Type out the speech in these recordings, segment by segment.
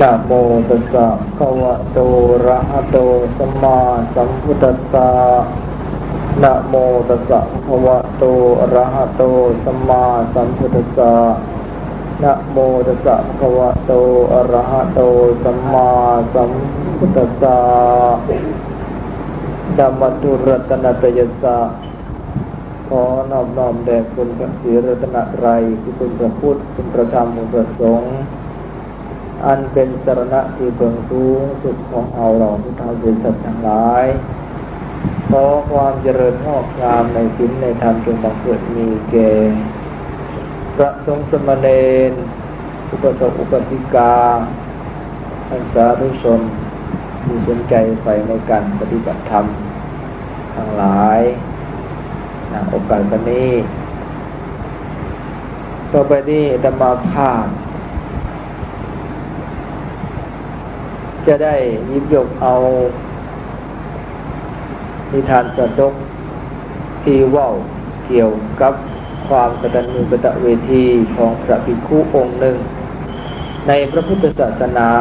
ນະໂມຕັດສະ ພະຄະວະໂຕ ອະຣະຫະໂຕ ສຳມາສຳພຸດທັດສະ ນະໂມຕັດສະ ພະຄະວະໂຕ ອະຣະຫະໂຕ ສຳມາສຳພຸດທັດສະ ນະໂມຕັດສະ ພະຄະວະໂຕ ອະຣະຫະໂຕ ສຳມາສຳພຸດທັດສະ ນະມະຕຸ ລັດຕະນະຕະຍັດສະ ຂໍນອບນ້ອມແດ່ຄຸນພະສີລັດຕະນະໄຕ ຄືຄຸນພະພຸດ ຄຸນພະທຳ ຄຸນພະສົງ ອັນເປັນສະລະນະທີ່ເພິ່ງສູງສຸດຂອງເຮົາເຫຼົ່າພຸດທະບໍລິສັດທັງຫຼາຍ. ຂໍຄວາມຈະເລີນງອກງາມໃນສິນໃນທຳຈົ່ງບັງເກີດມີແກ່ພະສົງສາມະເນນ ອຸບາສົກອຸບາສິກາ ທ່ານສາທຸຊົນທີ່ສົນໃຈໃຝ່ໃນການປະຕິບັດທຳທັງຫຼາຍ ນະໂອກາດນີ້. ຕໍ່ໄປນີ້ອາດຕະມາພາບຈະໄດ້ຫຍິບຍົກເອົານິທານຊາດົກ ທີ່ເວົ້າກ່ຽວກັບຄວາມກະຕັນຍູກະຕະເວທີຂອງພະພິກຂຸອົງໜຶ່ງໃນພະພຸດທະສາສະໜາ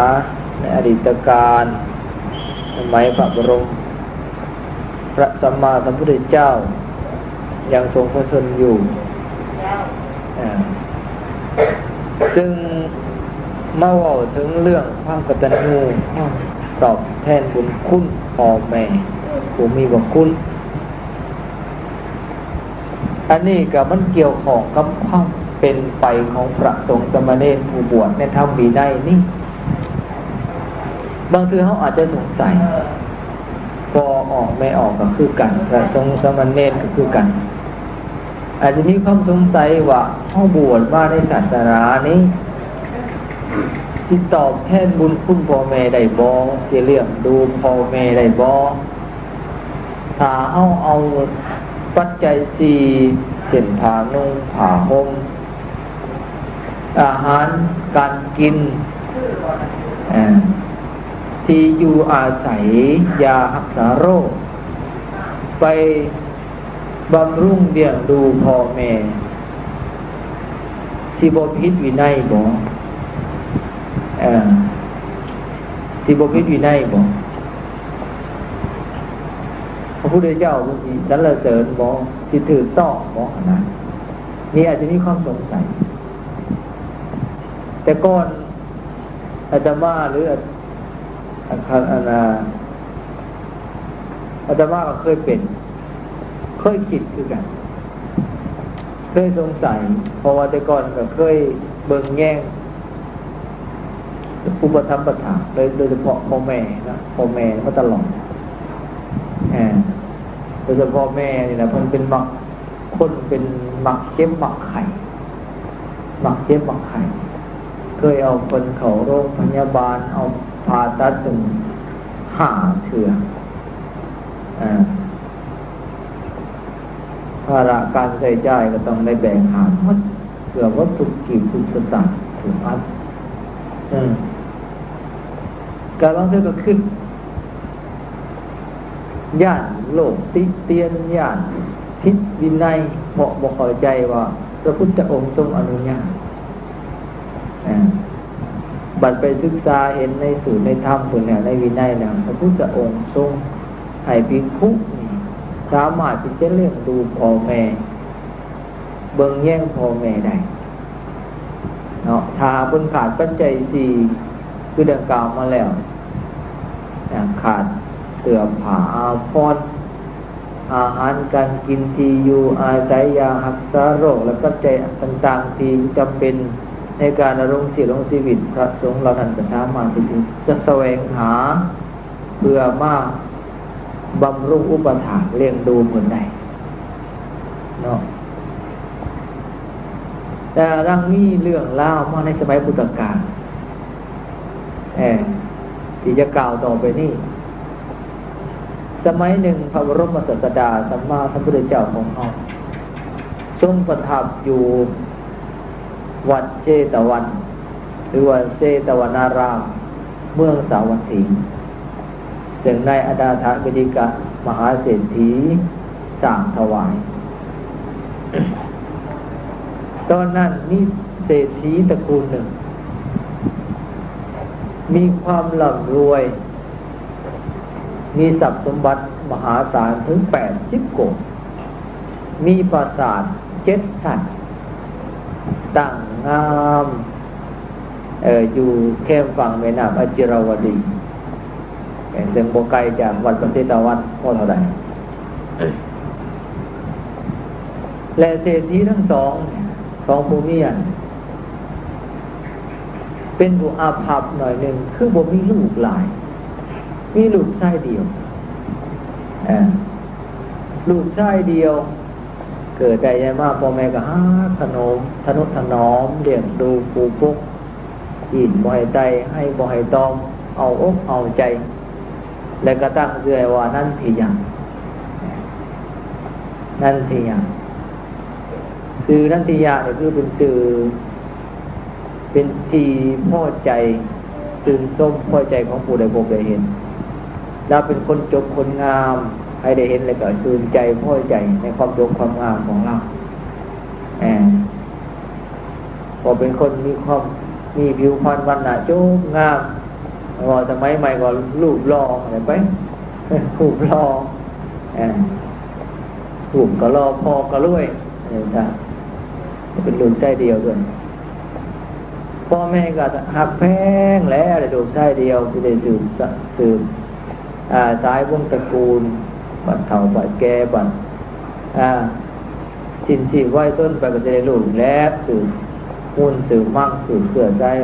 ໃນອະດີດຕະການ ສະໄໝພະບໍລົມພະສຳມາສຳພຸດທະເຈົ້າຍັງຊົງພະຊົນຢູ່. ອາ ຊຶ່ງມາເວົ້າເຖິງເລື່ອງຄວາມກະຕັນຍູ ຄວາມຕອບແທນບຸນຄຸນພໍ່ແມ່ຜູ້ມີພະຄຸນ. ອັນນີ້ກໍມັນກ່ຽວຂ້ອງກັບຄວາມເປັນໄປຂອງພະສົງສາມະເນນຜູ້ບວດໃນທຳວິໄນນີ້. ບາງເທື່ອເຮົາອາດຈະສົງໄສ ພໍ່ອອກແມ່ອອກກໍຄືກັນ, ພະສົງສາມະເນນກໍຄືກັນ. ອາດຈະມີຄວາມສົງໄສວ່າ ເຮົາບວດມາໃນສາສະໜານີ້ ຊິຕອບແທນບຸນຄຸນພໍ່ແມ່ໄດ້ບໍ່? ຊິລ້ຽງດູພໍ່ແມ່ໄດ້ບໍ່? ຖ້າເຮົາເອົາປັດໄຈສີ່ ເຊັ່ນ ຜ້ານຸ່ງຜ້າຫົ່ມ ອາຫານການກິນ ເອີ ທີ່ຢູ່ອາໄສ ຢາຮັກສາໂລກ ໄປບຳລຸງລ້ຽງດູພໍ່ແມ່ ຊິບໍ່ຜິດວິໄນບໍ່? ເອີ ຊິບໍ່ຜິດວິໄນບໍ່? ພະພຸດທະເຈົ້າເພິ່ນຊິສັນລະເສີນບໍ່? ຊິຖືກຕ້ອງບໍ່? ຫັ້ນນະ ນີ້ອາດຈະມີຄວາມສົງໄສ. ແຕ່ກ່ອນອາດຕະມາ ຫຼື ອາ ອາ ອາ ອາດຕະມາກໍເຄີຍເປັນ ເຄີຍຄິດຄືກັນ ເຄີຍສົງໄສ ເພາະວ່າແຕ່ກ່ອນກໍເຄີຍເບິ່ງແຍງອຸປະຖຳປະຖາ ໂດຍ ໂດຍສະເພາະພໍ່ແມ່ເນາະ ພໍ່ແມ່ມາຕະຫຼອດ ເອີ ໂດຍສະເພາະແມ່ນີ້ລະ ເພິ່ນເປັນມັກ ຄົນເປັນມັກເຈັບມັກໄຂ້ ມັກເຈັບມັກໄຂ້ ເຄີຍເອົາເພິ່ນເຂົ້າໂຮງພະຍາບານ ເອົາຜ່າຕັດເຖິງຫ້າເທື່ອ ເອີ ພາລະການໃຊ້ຈ່າຍກໍຕ້ອງໄດ້ແບກຫາບໝົດ ເກືອບໝົດທຸກກີບທຸກສະຕາງ ທຸກອັນ ເອີ ກະລອງເທື່ອກໍຄິດ ຢ້ານໂລກຕິຕຽນ ຢ້ານຜິດວິໄນ ເພາະບໍ່ເຂົ້າໃຈວ່າພະພຸດທະອົງຊົງອະນຸຍາດ. ອາ ບັດໄປສຶກສາເຫັນໃນສູດໃນທຳພຸ້ນແລ້ວ ໃນວິໄນແລ້ວ ພະພຸດທະອົງຊົງໃຫ້ພິກຂຸນີ້ສາມາດທີ່ຈະລ້ຽງດູພໍ່ແມ່ ເບິ່ງແຍງພໍ່ແມ່ໄດ້ເນາະ ຖ້າເພິ່ນຂາດປັດໄຈສີ່ ຄືດັ່ງກ່າວມາແລ້ວ ຂາດເສື້ອຜ້າອາພອນ ອາຫານການກິນ ທີ່ຢູ່ອາໄສ ຢາຮັກສາໂລກ ແລະ ປັດໄຈຕ່າງໆທີ່ຈຳເປັນໃນການດຳລົງຊີບ ດຳລົງຊີວິດ ພະສົງເຫຼົ່ານັ້ນກໍສາມາດທີ່ຈະສະແຫວງຫາ ເພື່ອມາບຳລຸງອຸປະຖາກລ້ຽງດູເພິ່ນໄດ້ເນາະ. ແຕ່ດັ່ງມີເລື່ອງລາວມາໃນສະໄໝພຸດທະການ ເອີ ທີ່ຈະກ່າວຕໍ່ໄປນີ້. ສະໄໝໜຶ່ງ ພະບໍລົມສາດສະດາສຳມາສຳພຸດທະເຈົ້າຂອງເຮົາ ຊົງປະທັບຢູ່ວັດເຊຕະວັນ ຫຼືວ່າເຊຕະວະນາຣາມ ເມືອງສາວັດຖີ ເຊິ່ງນາຍອະນາຖະວິລິກະມະຫາເສດຖີສ້າງຖວາຍ. ຕອນນັ້ນມີເສດຖີຕະກູນໜຶ່ງ ມີຄວາມລ່ຳລວຍ, ມີຊັບສົມບັດມະຫາສານເຖິງແປດສິບໂກດ, ມີປາສາດເຈັດຊັ້ນ, ຕັ້ງງາມ ເອີ ຢູ່ແຄມຝັ່ງແມ່ນ້ຳອະຈິລາວະດີ ເຊິ່ງບໍ່ໄກຈາກວັດພະເຊຕະວັນພໍເທົ່າໃດ. ແລະເສດຖີທັງສອງ ສອງຜົວເມຍ ເປັນຜູ້ອາພັບໜ້ອຍໜຶ່ງ ຄືບໍ່ມີລູກຫຼາຍ, ມີລູກຊາຍດຽວ. ເອີ ລູກຊາຍດຽວ ເກີດໄດ້ໃຫຍ່ມາ ພໍ່ແມ່ກໍຮັກຖະໜົມ ທະນຸຖະໜອມ ລ້ຽງດູປູປົກ ກິນບໍ່ໃຫ້ໄຕ ໄຫ້ບໍ່ໃຫ້ຕອມ ເອົາອົກເອົາໃຈ ແລະກໍຕັ້ງຊື່ໃຫ້ວ່ານັນທິຍະ ນັນທິຍະ. ຊື່ນັນທິຍະນີ້ຄືເປັນຊື່ ເປັນທີ່ພໍໃຈ ຊື່ນຊົມພໍໃຈຂອງຜູ້ໃດພົບໄດ້ເຫັນ. ລາວເປັນຄົນຈົບຄົນງາມ, ໃຜໄດ້ເຫັນແລ້ວກໍຊື່ນໃຈພໍໃຈໃນຄວາມຈົບຄວາມງາມຂອງລາວ. ເອີ ເພາະເປັນຄົນມີຄວາມ ມີຜິວພັນວັນນະຈົບງາມ, ເວົ້າສະໄໝໃໝ່ກໍຮູບຫຼໍ່ໄປ ຮູບຫຼໍ່ ເອີ ຮູບກໍຫຼໍ່ ພໍ່ກໍລວຍ. ເອີ ເປັນລູກຊາຍດຽວດ້ວຍ ພໍ່ແມ່ກໍຮັກແພງແຫຼະ ໄດ້ລູກຊາຍດຽວ ທີ່ໄດ້ສືບ ສືບ ອາ ສາຍວົງຕະກູນ ບັດເຖົ້າບັດແກ່ ບັດ ອາ ສິ້ນຊີບວາຍຊົນໄປ ກໍຈະໄດ້ລູກແຫຼະ ສືບມູນສືບມັງ ສືບເຊື້ອສາຍ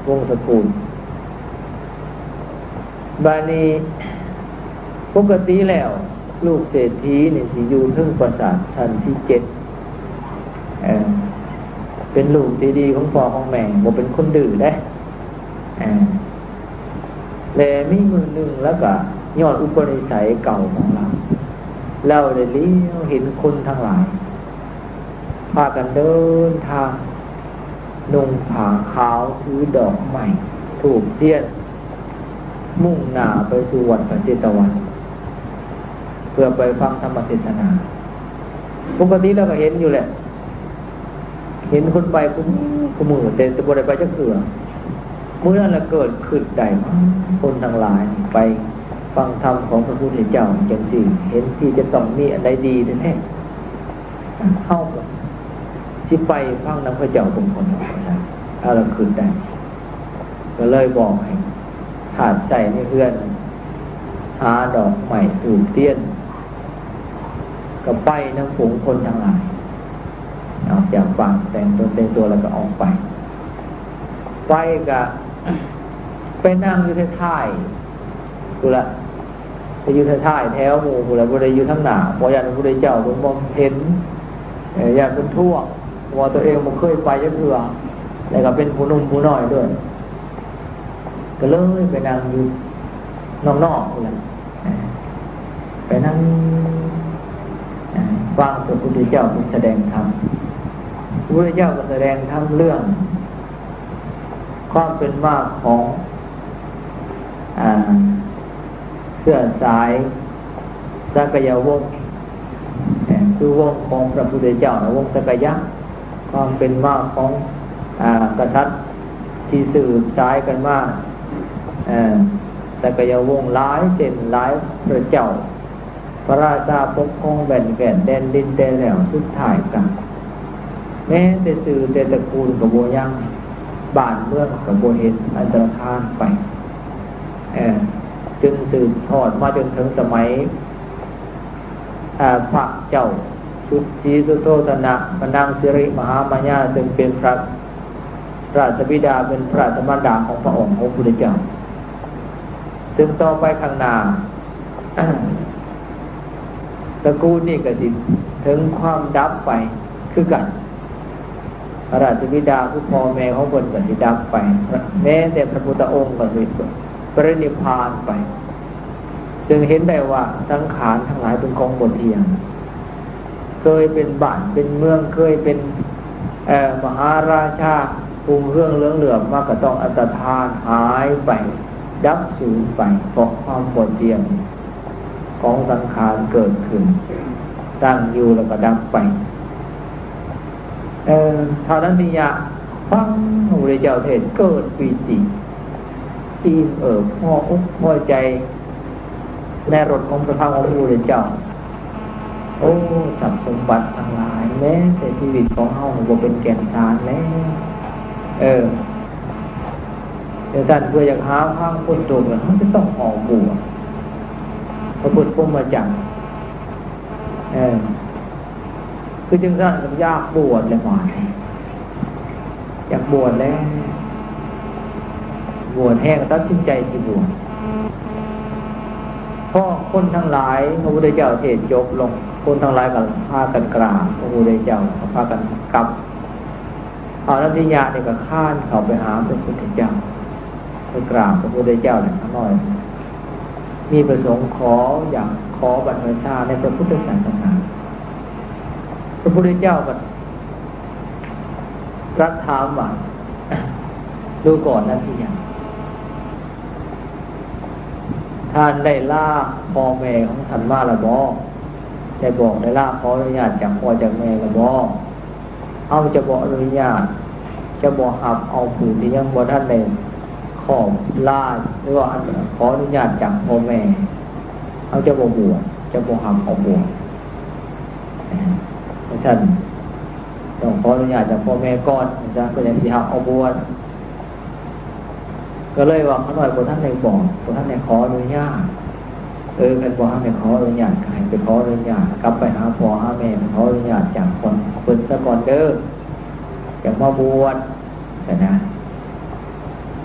ວົງຕະກູນ. ບາດນີ້ ປົກກະຕິແລ້ວ ລູກເສດຖີນີ້ຊິຢູ່ເທິງປາສາດຊັ້ນທີເຈັດ ເອີ ເປັນລູກທີ່ດີຂອງພໍ່ຂອງແມ່ ບໍ່ເປັນຄົນດື້ເດ້. ເອີ ແລະມີມື້ໜຶ່ງ ລະກະຍ້ອນອຸປະນິໄສເກົ່າຂອງລາວ ລາວໄດ້ຫຼຽວເຫັນຄົນທັງຫຼາຍ ພາກັນເດີນທາງ ນຸ່ງຜ້າຂາວ ຖືດອກໄມ້ ທູບທຽນ ມຸ່ງໜ້າໄປສູ່ວັດພະເຊຕະວັນ ເພື່ອໄປຟັງທຳມະເທດສະໜາ. ປົກກະຕິລາວກໍເຫັນຢູ່ແຫຼະ ເຫັນຄົນໄປຄູ່ມື້ ຄູ່ມື້ ແຕ່ ແຕ່ບໍ່ໄດ້ໄປຈັກເທື່ອ. ມື້ນັ້ນລະເກີດຄຶດໄດ້ ຄົນທັງຫຼາຍໄປຟັງທຳຂອງພະພຸດທະເຈົ້າຈັ່ງຊີ້ ເຫັນທີ່ຈະຕ້ອງມີອັນໃດດີແທ້ໆ ເຮົາກໍຊິໄປຟັງນຳເຂົາເຈົ້າເບິ່ງກ່ອນ ວ່າຊັ້ນ. ລາວລະຄຶດໄດ້ ກໍເລີຍບອກໃຫ້ທາດໃຊ້ໃນເຮືອນ ຫາດອກໄມ້ທູບທຽນ ກໍໄປນຳຝູງຄົນທັງຫຼາຍ ອອກຈາກບ້ານ ແຕ່ງຕົນແຕ່ງຕົວແລ້ວກໍອອກໄປ. ໄປກໍໄປນັ່ງຢູ່ທ້າຍໆ ພຸ້ນລະ ໄປຢູ່ທ້າຍໆແຖວໝູ່ພຸ້ນລະ ບໍ່ໄດ້ຢູ່ທາງໜ້າ ເພາະຢ້ານພະພຸດທະເຈົ້າເພິ່ນບໍ່ເຫັນ ເອີ ຢ້ານເພິ່ນທ້ວງ ເພາະວ່າຕົວເອງບໍ່ເຄີຍໄປຈັກເທື່ອ ແລ້ວກໍເປັນຜູ້ໜຸ່ມຜູ້ນ້ອຍດ້ວຍ ກໍເລີຍໄປນັ່ງຢູ່ນອກໆພຸ້ນລະ ໄປນັ່ງ ເອີ ຟັງພະພຸດທະເຈົ້າເພິ່ນສະແດງທຳ. ພະພຸດທະເຈົ້າກໍສະແດງທຳເລື່ອງຄວາມເປັນມາຂອງ ອາ ເຊື້ອສາຍສັກກະຍະວົງ ເອີ ຄືວົງຂອງພະພຸດທະເຈົ້ານະ ວົງສັກກະຍະ ຄວາມເປັນມາຂອງ ອາ ກະສັດທີ່ສືບສາຍກັນມາ ເອີ ສັກກະຍະວົງຫຼາຍເຊັ່ນຫຼາຍພະເຈົ້າ ພະລາຊາປົກຄອງແວ່ນແຄວ້ນແດນດິນ ແຕ່ແລ້ວສຸດທ້າຍກໍແມ້ແຕ່ຊື່ແຕ່ຕະກູນກໍບໍ່ຍັງ ບ້ານເມືອງກໍບໍ່ເຫັນ ອັນຕະລະທານໄປ ເອີ ຈຶ່ງສືບທອດມາຈົນເຖິງສະໄໝ ອາ ພະເຈົ້າສຸດ ສີສຸໂທທະນະ ພະນາງສິລິມະຫາມາຍາ ເຊິ່ງເປັນພະລາຊະບິດາ ເປັນພະລາຊະມານດາຂອງພະອົງ ຂອງພະພຸດທະເຈົ້າ. ເຊິ່ງຕໍ່ໄປຂ້າງໜ້າ ຕະກູນນີ້ກໍຊິເຖິງຄວາມດັບໄປຄືກັນ. ພະລາຊະບິດາຄືພໍ່ແມ່ຂອງເພິ່ນກໍຊິດັບໄປ, ແມ້ແຕ່ພະພຸດທະອົງກໍຊິປະລິນິບພານໄປ. ຈຶ່ງເຫັນໄດ້ວ່າສັງຂານທັງຫຼາຍເປັນຂອງບໍ່ທ່ຽງ. ເຄີຍເປັນບ້ານເປັນເມືອງ, ເຄີຍເປັນ ເອີ ມະຫາລາຊາ ຮຸ່ງເຮືອງເຫຼືອງເຫຼືອມມາ ກໍຕ້ອງອັນຕະທານ ຫາຍໄປ ດັບສູນໄປ ເພາະຄວາມບໍ່ທ່ຽງຂອງສັງຂານເກີດຂຶ້ນ, ຕັ້ງຢູ່ແລ້ວກໍດັບໄປ. ເອີ ທ້າວນັນທິຍະຟັງພະພຸດທະເຈົ້າເທດ ເກີດປີຕິ ທີ່ເອີ່ ພໍອົກພໍໃຈໃນລົດຂອງພະພັກຂອງພະພຸດທະເຈົ້າ. ໂອ້ ຊັບສົມບັດທັງຫຼາຍ ແມ້ແຕ່ຊີວິດຂອງເຮົາບໍ່ເປັນແກ່ນສານແລ້ວ. ເອີ ຈັ່ງຊັ້ນ ເພື່ອຢາກຫາທາງພົ້ນທຸກ ເຮົາຈະຕ້ອງອອກບວດ ປະພຶດພົມມະຈັນ. ເອີ ຄືຈັ່ງຊັ້ນ ຢາກບວດແລ້ວ ບາດນີ້ຢາກບວດແລ້ວ ບວດແຮງ ຕັດສິນໃຈຊິບວດ. ພໍຄົນທັງຫຼາຍ ພະພຸດທະເຈົ້າເທດຈົບລົງ ຄົນທັງຫຼາຍກໍພາກັນກາບພະພຸດທະເຈົ້າ ກໍພາກັນກັບ. ເອົາ ນັນທິຍະນີ້ກໍຄານເຂົ້າໄປຫາພະພຸດທະເຈົ້າ ໄປກາບພະພຸດທະເຈົ້າ. ແລ້ວຂ້ານ້ອຍມີປະສົງຂໍ ຢາກຂໍບັນພະຊາໃນພະພຸດທະສາສະໜາ. ພະພຸດທະເຈົ້າກໍຕລັດຖາມວ່າ ດູກ່ອນ ນັນທິຍະ, ທ່ານໄດ້ລາພໍ່ແມ່ຂອງທ່ານມາແລ້ວບໍ່? ໄດ້ບອກ ໄດ້ລາຂໍອະນຸຍາດຈາກພໍ່ຈາກແມ່ແລ້ວບໍ່? ເຮົາຈະບໍ່ອະນຸຍາດ ຈະບໍ່ຮັບເອົາຜູ້ທີ່ຍັງບໍ່ທັນໄດ້ຂອບລາ ຫຼືວ່າອັນຂໍອະນຸຍາດຈາກພໍ່ແມ່. ເຮົາຈະບໍ່ບວດ ຈະບໍ່ຮັບເອົາບວດ. ເອີ ຈັ່ງຊັ້ນ ຕ້ອງຂໍອະນຸຍາດຈາກພໍ່ແມ່ກ່ອນ ຈັ່ງຊັ້ນ ເພິ່ນຈັ່ງຊິຮັບເອົາບວດ. ກໍເລີຍວ່າຂ້ານ້ອຍບໍ່ທັນໄດ້ບອກ ບໍ່ທັນໄດ້ຂໍອະນຸຍາດ. ເອີ ຄັນບໍ່ທັນໄດ້ຂໍອະນຸຍາດ ກໍໃຫ້ໄປຂໍອະນຸຍາດ ກັບໄປຫາພໍ່ຫາແມ່ ໄປຂໍອະນຸຍາດຈາກເພິ່ນ ເພິ່ນຊະກ່ອນເດີ້ ຈັ່ງມາບວດ ຊັ້ນນະ.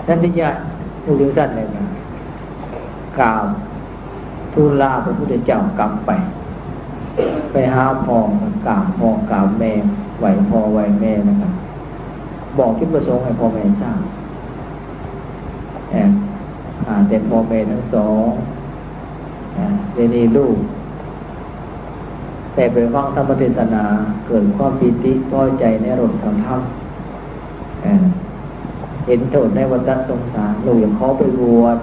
ນັນທິຍະຮູ້ຈັ່ງຊັ້ນແລ້ວກໍກາບ ທູນລາພະພຸດທະເຈົ້າກັບໄປ ໄປຫາພໍ່ ກາບພໍ່ກາບແມ່ ໄຫວ້ພໍ່ໄຫວ້ແມ່ ແລ້ວກໍບອກຈຸດປະສົງໃຫ້ພໍ່ແມ່ຊາບ. ເອີ ຂ້າແຕ່ພໍ່ແມ່ທັງສອງ ເອີ ດຽວນີ້ລູກໄດ້ໄປຟັງທຳມະເທດສະໜາ ເກີດຄວາມປີຕິພໍໃຈໃນລົດຂອງທຳ ເອີ ເຫັນໂທດໃນວັດຕະສົງສານ ລູກຢາກຂໍໄປບວດ.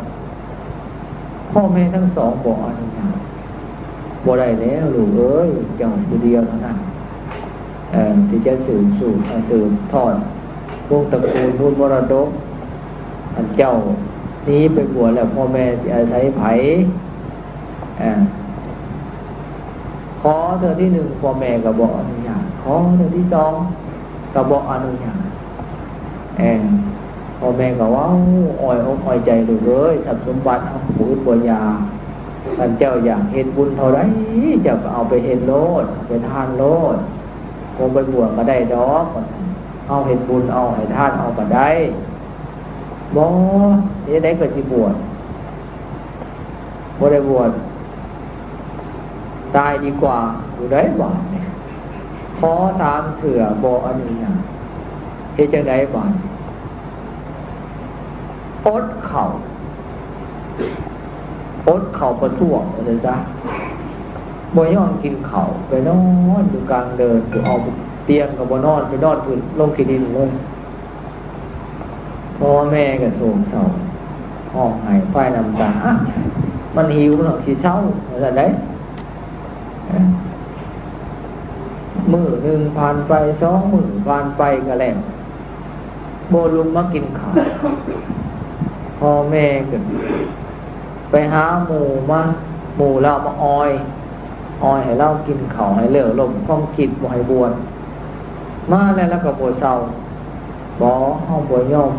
ພໍ່ແມ່ທັງສອງບໍ່ອະນຸຍາດ. ບໍ່ໄດ້ແລ້ວລູກເອີຍ ເຈົ້າຜູ້ດຽວເທົ່ານັ້ນ ເອີ ທີ່ຈະສືບສູດ ເອີ ສືບທອດວົງຕະກູນ ມູນມໍລະດົກ. ອັນເຈົ້າໜີໄປບວດແລ້ວ ພໍ່ແມ່ຊິອາໄສໃຜ? ເອີ ຂໍເທື່ອທີໜຶ່ງ ພໍ່ແມ່ກໍບໍ່ອະນຸຍາດ, ຂໍເທື່ອທີສອງກໍບໍ່ອະນຸຍາດ. ເອີ ພໍ່ແມ່ກໍເວົ້າອ້ອຍອົກອ້ອຍໃຈ, ລູກເອີຍ, ຊັບສົມບັດເຮົາບໍ່ອຶດບໍ່ຢາກ, ຄັນເຈົ້າຢາກເຮັດບຸນເທົ່າໃດ ເຈົ້າກໍເອົາໄປເຮັດໂລດ, ເອົາໄປທານໂລດ, ບໍ່ໄປບວດກໍໄດ້ດອກ. ເຮົາເຮັດບຸນເອົາ ໃຫ້ທານເອົາກໍໄດ້. ບໍ່, ເຮັດໃດກໍຊິບວດ, ບໍ່ໄດ້ບວດ, ຕາຍດີກວ່າ. ຢູ່ໃດບາດນີ້ ຂໍສາມເທື່ອບໍ່ອະນຸຍາດ, ເຮັດຈັ່ງໃດບາດ? ອົດເຂົ້າ, ອົດເຂົ້າປະທ້ວງວ່າຊັ້ນຊະ, ບໍ່ຍອມກິນເຂົ້າ, ໄປນອນຢູ່ກາງເດີ່ນ, ເອົາຕຽງກໍບໍ່ນອນ, ໄປນອນພື້ນ ລົງຂີ້ດິນເລີຍ. ພໍ່ແມ່ກໍໂສກເສົ້າ ຮ້ອງໄຫ້ປາຍນ້ຳຕາ, ອາ ມັນຫິວ ມັນຕ້ອງຊິເຊົາ ວ່າຊັ້ນໃດ໋. ມື້ໜຶ່ງຜ່ານໄປ, ສອງມື້ຜ່ານໄປກໍແລ້ວ, ບໍ່ລຸກມາກິນເຂົ້າ. ພໍ່ແມ່ກໍໄປຫາໝູ່ມາ, ໝູ່ລາວມາອ້ອຍ, ອ້ອຍໃຫ້ລາວກິນເຂົ້າ, ໃຫ້ເລີກລົມຄວາມຄິດ, ບໍ່ໃຫ້ບວດ. ມາແລ້ວລາວກໍບໍ່ເຊົາ. ບໍ່, ເຮົາບໍ່ຍອມ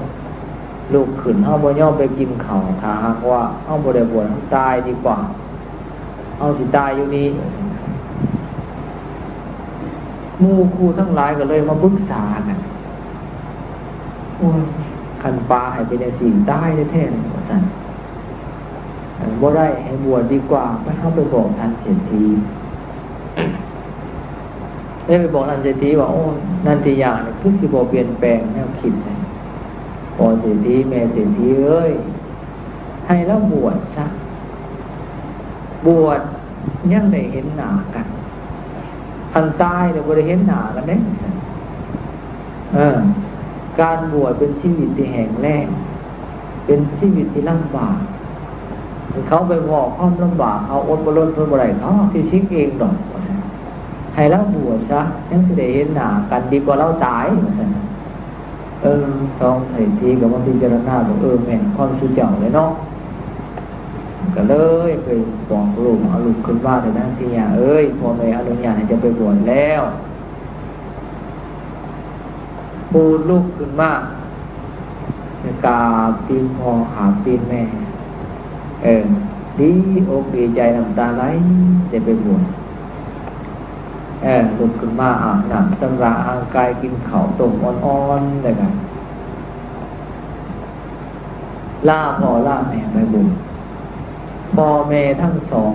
ລຸກຂຶ້ນ, ເຮົາບໍ່ຍອມໄປກິນເຂົ້າ. ຖ້າຫາກວ່າເຮົາບໍ່ໄດ້ບວດ, ເຮົາຕາຍດີກວ່າ, ເຮົາຊິຕາຍຢູ່ນີ້. ໝູ່ຄູ່ທັງຫຼາຍກໍເລີຍມາປຶກສາກັນ, ໂອ້ຍ, ຄັນປາໃຫ້ເປັນຈັ່ງຊີ້, ຕາຍແທ້ໆ ວ່າຊັ້ນ. ເອີ ບໍ່ໄດ້, ໃຫ້ບວດດີກວ່າ, ໄປ ເຮົາໄປບອກທ່ານເສດຖີ. ໄດ້ໄປບອກທ່ານເສດຖີວ່າ, ໂອ້ ນັນທິຍານີ້ຄືຊິບໍ່ປ່ຽນແປງແນວຄິດ. ພໍ່ເສດຖີ, ແມ່ເສດຖີເອີຍ, ໃຫ້ລາວບວດຊະ, ບວດຍັງໄດ້ເຫັນໜ້າກັນ, ຄັນຕາຍແລ້ວບໍ່ໄດ້ເຫັນໜ້າກັນເດ້. ເອີ ການບວດເປັນຊີວິດທີ່ແຫ້ງແລ້ງ, ເປັນຊີວິດທີ່ລຳບາກ. ເຂົາໄປພໍ້ຄວາມລຳບາກ, ເຂົາອົດບໍ່ທົນ ທົນບໍ່ໄດ້, ເຂົາຊິສິກເອງດອກ ວ່າຊັ້ນ. ໃຫ້ລາວບວດຊະ, ຍັງຊິໄດ້ເຫັນໜ້າກັນ, ດີກວ່າລາວຕາຍ ວ່າຊັ້ນ. ເອີ ເອີ ສອງເສດຖີກໍມາພິຈາລະນາວ່າ ເອີ ແມ່ນຄວາມສຸເຈົ້າເລີຍເນາະ. ກໍເລີຍໄປບອກລູກ ເອົາລູກຂຶ້ນມາເດີນາງສີຍາເອີຍ ພໍ່ແມ່ອະນຸຍາດໃຫ້ເຈົ້າໄປບວດແລ້ວ. ປູດລຸກຂຶ້ນມາ ກາບຕີນພໍ່ ກາບຕີນແມ່ ເອີ ດີອົກດີໃຈ ນ້ຳຕາໄຫຼ ໄດ້ໄປບວດ. ເອີ ລຸກຂຶ້ນມາອາບນ້ຳຊຳລະຮ່າງກາຍ ກິນເຂົ້າຕົ້ມອ່ອນໆ ແລ້ວກໍລາພໍ່ລາແມ່ໄປບຸນ. ພໍ່ແມ່ທັງສອງ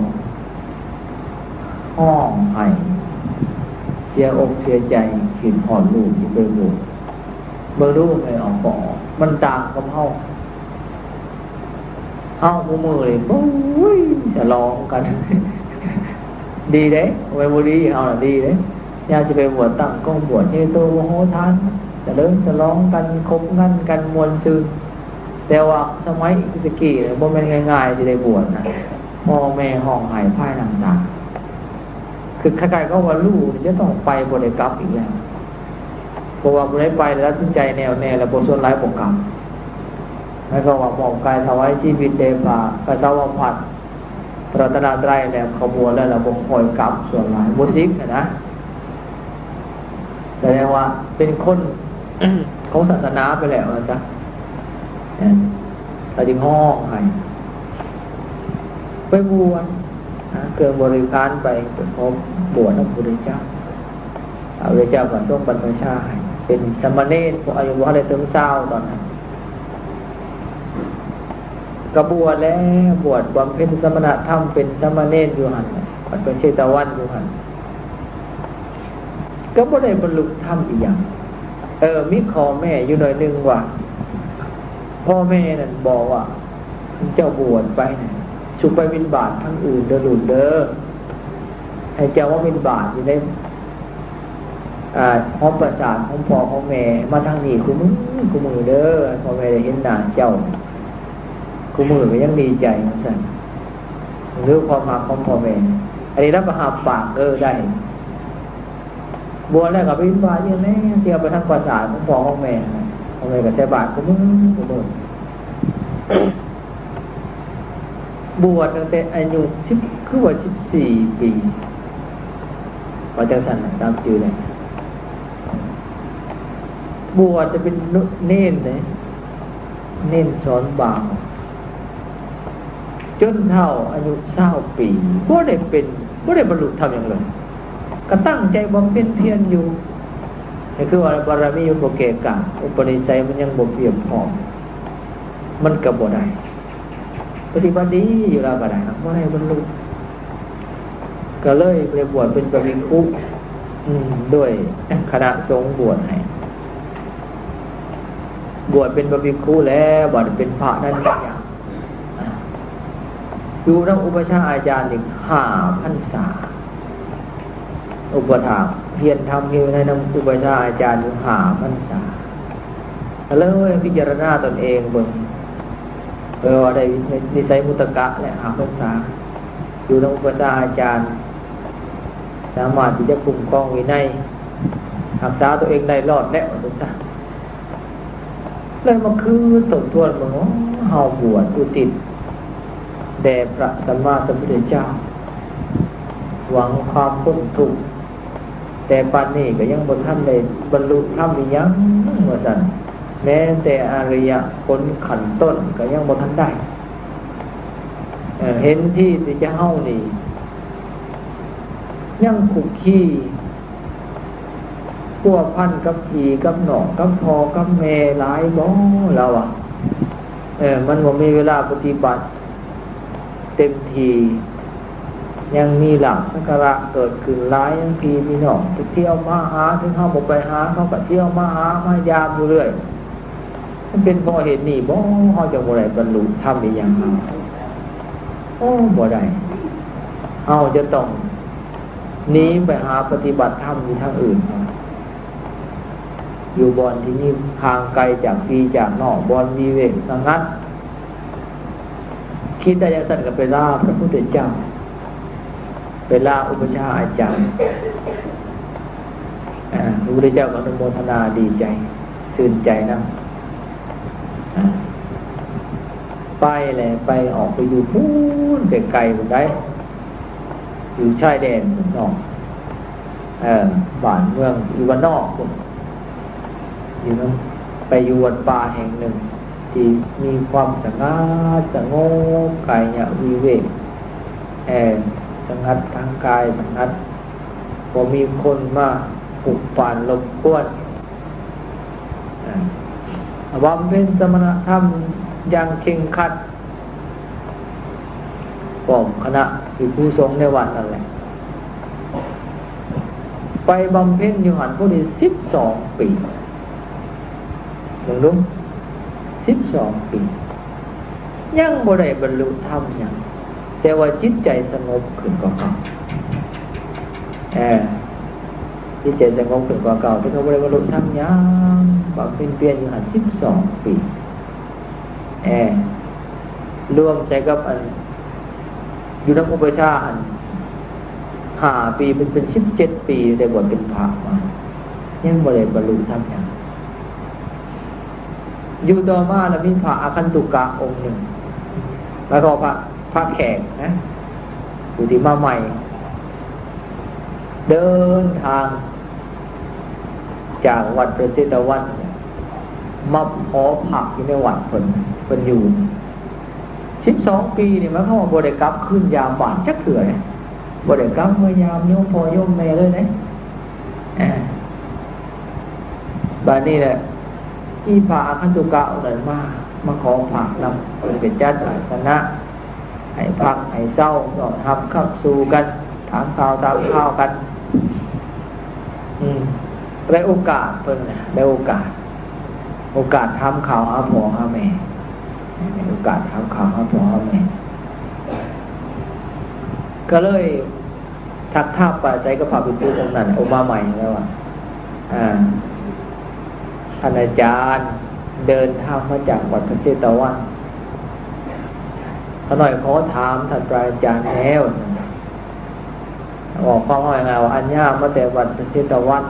ຮ້ອງໄຫ້ເສຍອົກເສຍໃຈ ຄິດຮອດລູກຢູ່ເບິ່ງລູກ. ເບິ່ງລູກແມ່ອອກບໍ່ອອກ ມັນຕ່າງກັບເຮົາ. ເຮົາຄູ່ມື້ນີ້ ໂອ້ຍ ສະຫຼອງກັນ ດີເດ້ ບໍ່ແມ່ນບໍ່ດີ ເຮົານະດີເດ້. ຍາມຊິໄປບວດ ຕັ້ງກອງບວດໃຫຍ່ໂຕມະໂຫຖານ ສະເຫຼີມສະຫຼອງກັນ ຄົບງັນກັນ ມ່ວນຊື່ນ. ແຕ່ວ່າສະໄໝແຕ່ກີ້ ບໍ່ແມ່ນງ່າຍໆ ຊິໄດ້ບວດນະ. ພໍ່ແມ່ຮ້ອງໄຫ້ພາຍນ້ຳຕາ ຄືຄ້າຍໆກັບວ່າລູກຈະຕ້ອງໄປ ບໍ່ໄດ້ກັບອີກແລ້ວ. ເພາະວ່າຜູ້ໃດໄປແລ້ວຕັດສິນໃຈແນ່ວແນ່ແລ້ວ ບໍ່ ສ່ວນຫຼາຍບໍ່ກັບ. ໝາຍຄວາມວ່າ ມອບກາຍຖວາຍຊີວິດແດ່ພະ ພະສາວະພັດ ພະລັດຕະນະໄຕ ແລ້ວ ເຂົ້າບວດແລ້ວ ແລ້ວບໍ່ຄ່ອຍກັບ ສ່ວນຫຼາຍບໍ່ສິກຫັ້ນນະ. ສະແດງວ່າເປັນຄົນຂອງສາສະໜາໄປແລ້ວວ່າຊະ. ເອີ ເຂົາຈຶ່ງຮ້ອງໄຫ້ໄປບວດ ຫາເຄື່ອງບໍລິຂານໄປ ໄປຂໍບວດນຳພະພຸດທະເຈົ້າ. ພະພຸດທະເຈົ້າກໍຊົງບັນພະຊາໃຫ້ເປັນສາມະເນນ ພວກອາຍຸບໍ່ທັນໄດ້ເຖິງຊາວຕອນນັ້ນ. ກໍບວດແລ້ວ ບວດບຳເພັນສະມະນະທຳ ເປັນສາມະເນນຢູ່ຫັ້ນ ວັດພະເຊຕະວັນຢູ່ຫັ້ນ. ກໍບໍ່ໄດ້ບັນລຸທຳອີ່ຫຍັງ. ເອີ ມີຂໍ້ແມ້ຢູ່ໜ້ອຍໜຶ່ງວ່າ ພໍ່ແມ່ນັ້ນບອກວ່າ ເຈົ້າບວດໄປນະ ສຸໄປບິນບາດທາງອື່ນເດີລູກເດີ. ໃຫ້ເຈົ້າມາບິນບາດຢູ່ໃນ ອ່າ ຫໍປາສາດຂອງພໍ່ຂອງແມ່ ມາທາງນີ້ຄູ່ມື້ ຄູ່ມື້ເດີ. ພໍ່ແມ່ໄດ້ເຫັນໜ້າເຈົ້າຄູ່ມື້ກໍຍັງດີໃຈ ວ່າຊັ້ນ. ຫຼືຄວາມຮັກຂອງພໍ່ແມ່ ອັນນີ້ລາວກໍຮັບປາກ ເອີ ໄດ້. ບວດແລ້ວກໍໄປບິນບາດຢູ່ແນ່ ທ່ຽວໄປທາງປາສາດຂອງພໍ່ຂອງແມ່ ພໍ່ແມ່ກໍໃສ່ບາດຄູ່ມື້ ຄູ່ມື້. ບວດຕັ້ງແຕ່ອາຍຸສິບ ຄືວ່າສິບສີ່ປີ ວ່າຈັ່ງຊັ້ນນະ ຕາມຈື່ແຫຼະ. ບວດຈະເປັນເນນເດ້ ເນນສອນບາວ ຈົນເຖົ້າອາຍຸຊາວປີ ບໍ່ໄດ້ເປັນ ບໍ່ໄດ້ບັນລຸທຳຫຍັງເລີຍ. ກໍຕັ້ງໃຈບຳເພັນພຽນຢູ່ ກໍຄືວ່າບາລະມີມັນບໍ່ແກ່ກ້າ ອຸປະນິໄສມັນຍັງບໍ່ພຽບພ້ອມ ມັນກໍບໍ່ໄດ້ ປະຕິບັດດີຢູ່ແລ້ວກໍໄດ້ ບໍ່ໄດ້ບັນລຸ ກໍເລີຍໄປບວດເປັນພະພິກຂຸ ອືມ ໂດຍຄະນະສົງບວດໃຫ້ ບວດເປັນພະພິກຂຸແລ້ວ ບາດເປັນພະນັ້ນ ຢູ່ນຳອຸປະຊາອາຈານອີກຫ້າພັນສາ ອຸປະຖາກຮຽນທຳຮຽນວິໄນນຳອຸປະຊາອາຈານຢູ່ຫ້າພັນສາ ກໍເລີຍພິຈາລະນາຕົນເອງເບິ່ງ ເພາະວ່າໄດ້ນິໄສມຸດຕະກະແລະອາພັນສາ ຢູ່ນຳອຸປະຊາອາຈານ ສາມາດທີ່ຈະຄຸ້ມຄອງວິໄນ ຮັກສາຕົວເອງໄດ້ລອດແລ້ວ ວ່າຊັ້ນຊະ. ເລີຍມາຄືທົບທວນເບິ່ງ ເຮົາບວດອຸທິດແດ່ພະສຳມາສຳພຸດທະເຈົ້າ ຫວັງຄວາມພົ້ນທຸກ ແຕ່ປານນີ້ກໍຍັງບໍ່ທັນໄດ້ບັນລຸທຳອີ່ຫຍັງ ວ່າຊັ້ນ. ແມ້ແຕ່ອະລິຍະຜົນຂັ້ນຕົ້ນກໍຍັງບໍ່ທັນໄດ້. ເອີ ເຫັນທີທີ່ຈະເຮົານີ້ຍັງຄຸກຄີພົວພັນກັບພີ່ກັບນ້ອງ ກັບພໍ່ກັບແມ່ຫຼາຍບໍ ລາວວ່າ. ເອີ ມັນບໍ່ມີເວລາປະຕິບັດເຕັມທີ່ ຍັງມີລາບສັກກາລະເກີດຂຶ້ນຫຼາຍ ຍັງພີ່ມີນ້ອງໄປທ່ຽວມາຫາ ເຖິງເຮົາບໍ່ໄປຫາ ເຂົາກໍທ່ຽວມາຫາມາຢາມຢູ່ເລື້ອຍ. ມັນເປັນເພາະເຫດນີ້ບໍ ເຮົາຈຶ່ງບໍ່ໄດ້ບັນລຸທຳອີ່ຫຍັງ? ໂອ້ ບໍ່ໄດ້ ເຮົາຈະຕ້ອງໜີໄປຫາປະຕິບັດທຳຢູ່ທາງອື່ນ ຢູ່ບ່ອນທີ່ມີຫ່າງໄກຈາກພີ່ຈາກນ້ອງ ບ່ອນວິເວກສະຫງັດ. ຄິດໄດ້ຈັ່ງຊັ້ນກໍໄປລາພະພຸດທະເຈົ້າ ໄປລາອຸປະຊາອາຈານ. ອາ ພະພຸດທະເຈົ້າກໍອະນຸໂມທະນາດີໃຈ ເສ ຕື່ນໃຈນຳ. ອາ ໄປແຫຼະ ໄປ ອອກໄປຢູ່ພຸ້ນໄກໆພຸ້ນໃດ໋ ຢູ່ຊາຍແດນພຸ້ນເນາະ ເອີ ບ້ານເມືອງຢູ່ບ້ານນອກພຸ້ນ ຢູ່ນຳ ໄປຢູ່ວັດປ່າແຫ່ງໜຶ່ງທີ່ມີຄວາມສະຫງັດສະຫງົບ ກາຍະວິເວກ ເອີ ສະຫງັດທາງກາຍ ສະຫງັດ ບໍ່ມີຄົນມາປຸກປັ່ນລົບກວນ ອາ ບຳເພັນສະມະນະທຳຢ່າງເຄັ່ງຄັດ ພ້ອມຄະນະພິກຂຸສົງໃນວັດນັ້ນແຫຼະ ໄປບຳເພັນຢູ່ຫັ້ນພໍດີສິບສອງປີ ເບິ່ງດູ ສິບສອງປີ ຍັງບໍ່ໄດ້ບັນລຸທຳຫຍັງ ແຕ່ວ່າຈິດໃຈສະຫງົບຂຶ້ນກວ່າເກົ່າ ເອີ ຈິດໃຈສະຫງົບຂຶ້ນກວ່າເກົ່າ ແຕ່ກໍບໍ່ໄດ້ບັນລຸທຳຫຍັງ ບຳເພັນພຽນຢູ່ຫັ້ນສິບສອງປີ ເອີ ລວມໃສ່ກັບອັນ ຢູ່ນຳອຸປະຊາຫັ້ນຫ້າປີ ເປັນ ເປັນສິບເຈັດປີ ໄດ້ບວດເປັນພະມາ ຍັງບໍ່ໄດ້ບັນລຸທຳຫຍັງ. ຢູ່ຕໍ່ມາລະມີພະອາຄັນຕຸກະອົງໜຶ່ງ ແລ້ວກໍພະ ພະແຂກນະ ຜູ້ທີ່ມາໃໝ່ ເດີນທາງຈາກວັດພະເຊຕະວັນ ມາຂໍພັກຢູ່ໃນວັດເພິ່ນ ເພິ່ນຢູ່ສິບສອງປີນີ້ ໝາຍຄວາມວ່າບໍ່ໄດ້ກັບຄືນຢາມບ້ານຈັກເທື່ອເດ້ ບໍ່ໄດ້ກັບມາຢາມໂຍມພໍ່ໂຍມແມ່ເລີຍເດ້. ບາດນີ້ແຫຼະ ອີພະອາຄັນຕຸກະນັ້ນມາ ມາຂໍພັກນຳ ເພິ່ນໄປຈັດອາສະນະໃຫ້ພັກໃຫ້ເຊົາ ຕ້ອນຮັບຂັບສູ່ກັນ ຖາມຂ່າວຖາມຄາວກັນ ອືມ ໄດ້ໂອກາດເພິ່ນນະ ໄດ້ໂອກາດ ໂອກາດຖາມຂ່າວຫາພໍ່ຫາແມ່ ໄດ້ໂອກາດຖາມຂ່າວຫາພໍ່ຫາແມ່ ກໍເລີຍ ທັກທາມປາໄສກັບພະພິກຂຸອົງນັ້ນ ອົງມາໃໝ່ແລ້ວວ່າ ອາ ທ່ານອາຈານເດີນທາງມາຈາກວັດພະເຊຕະວັນ ຂ້ານ້ອຍຂໍຖາມທ່ານພະອາຈານແດ່ ວ່າຄວາມເວົ້າງ່າຍໆວ່າ ອັນຍາມມາແຕ່ວັດພະເຊຕະວັນ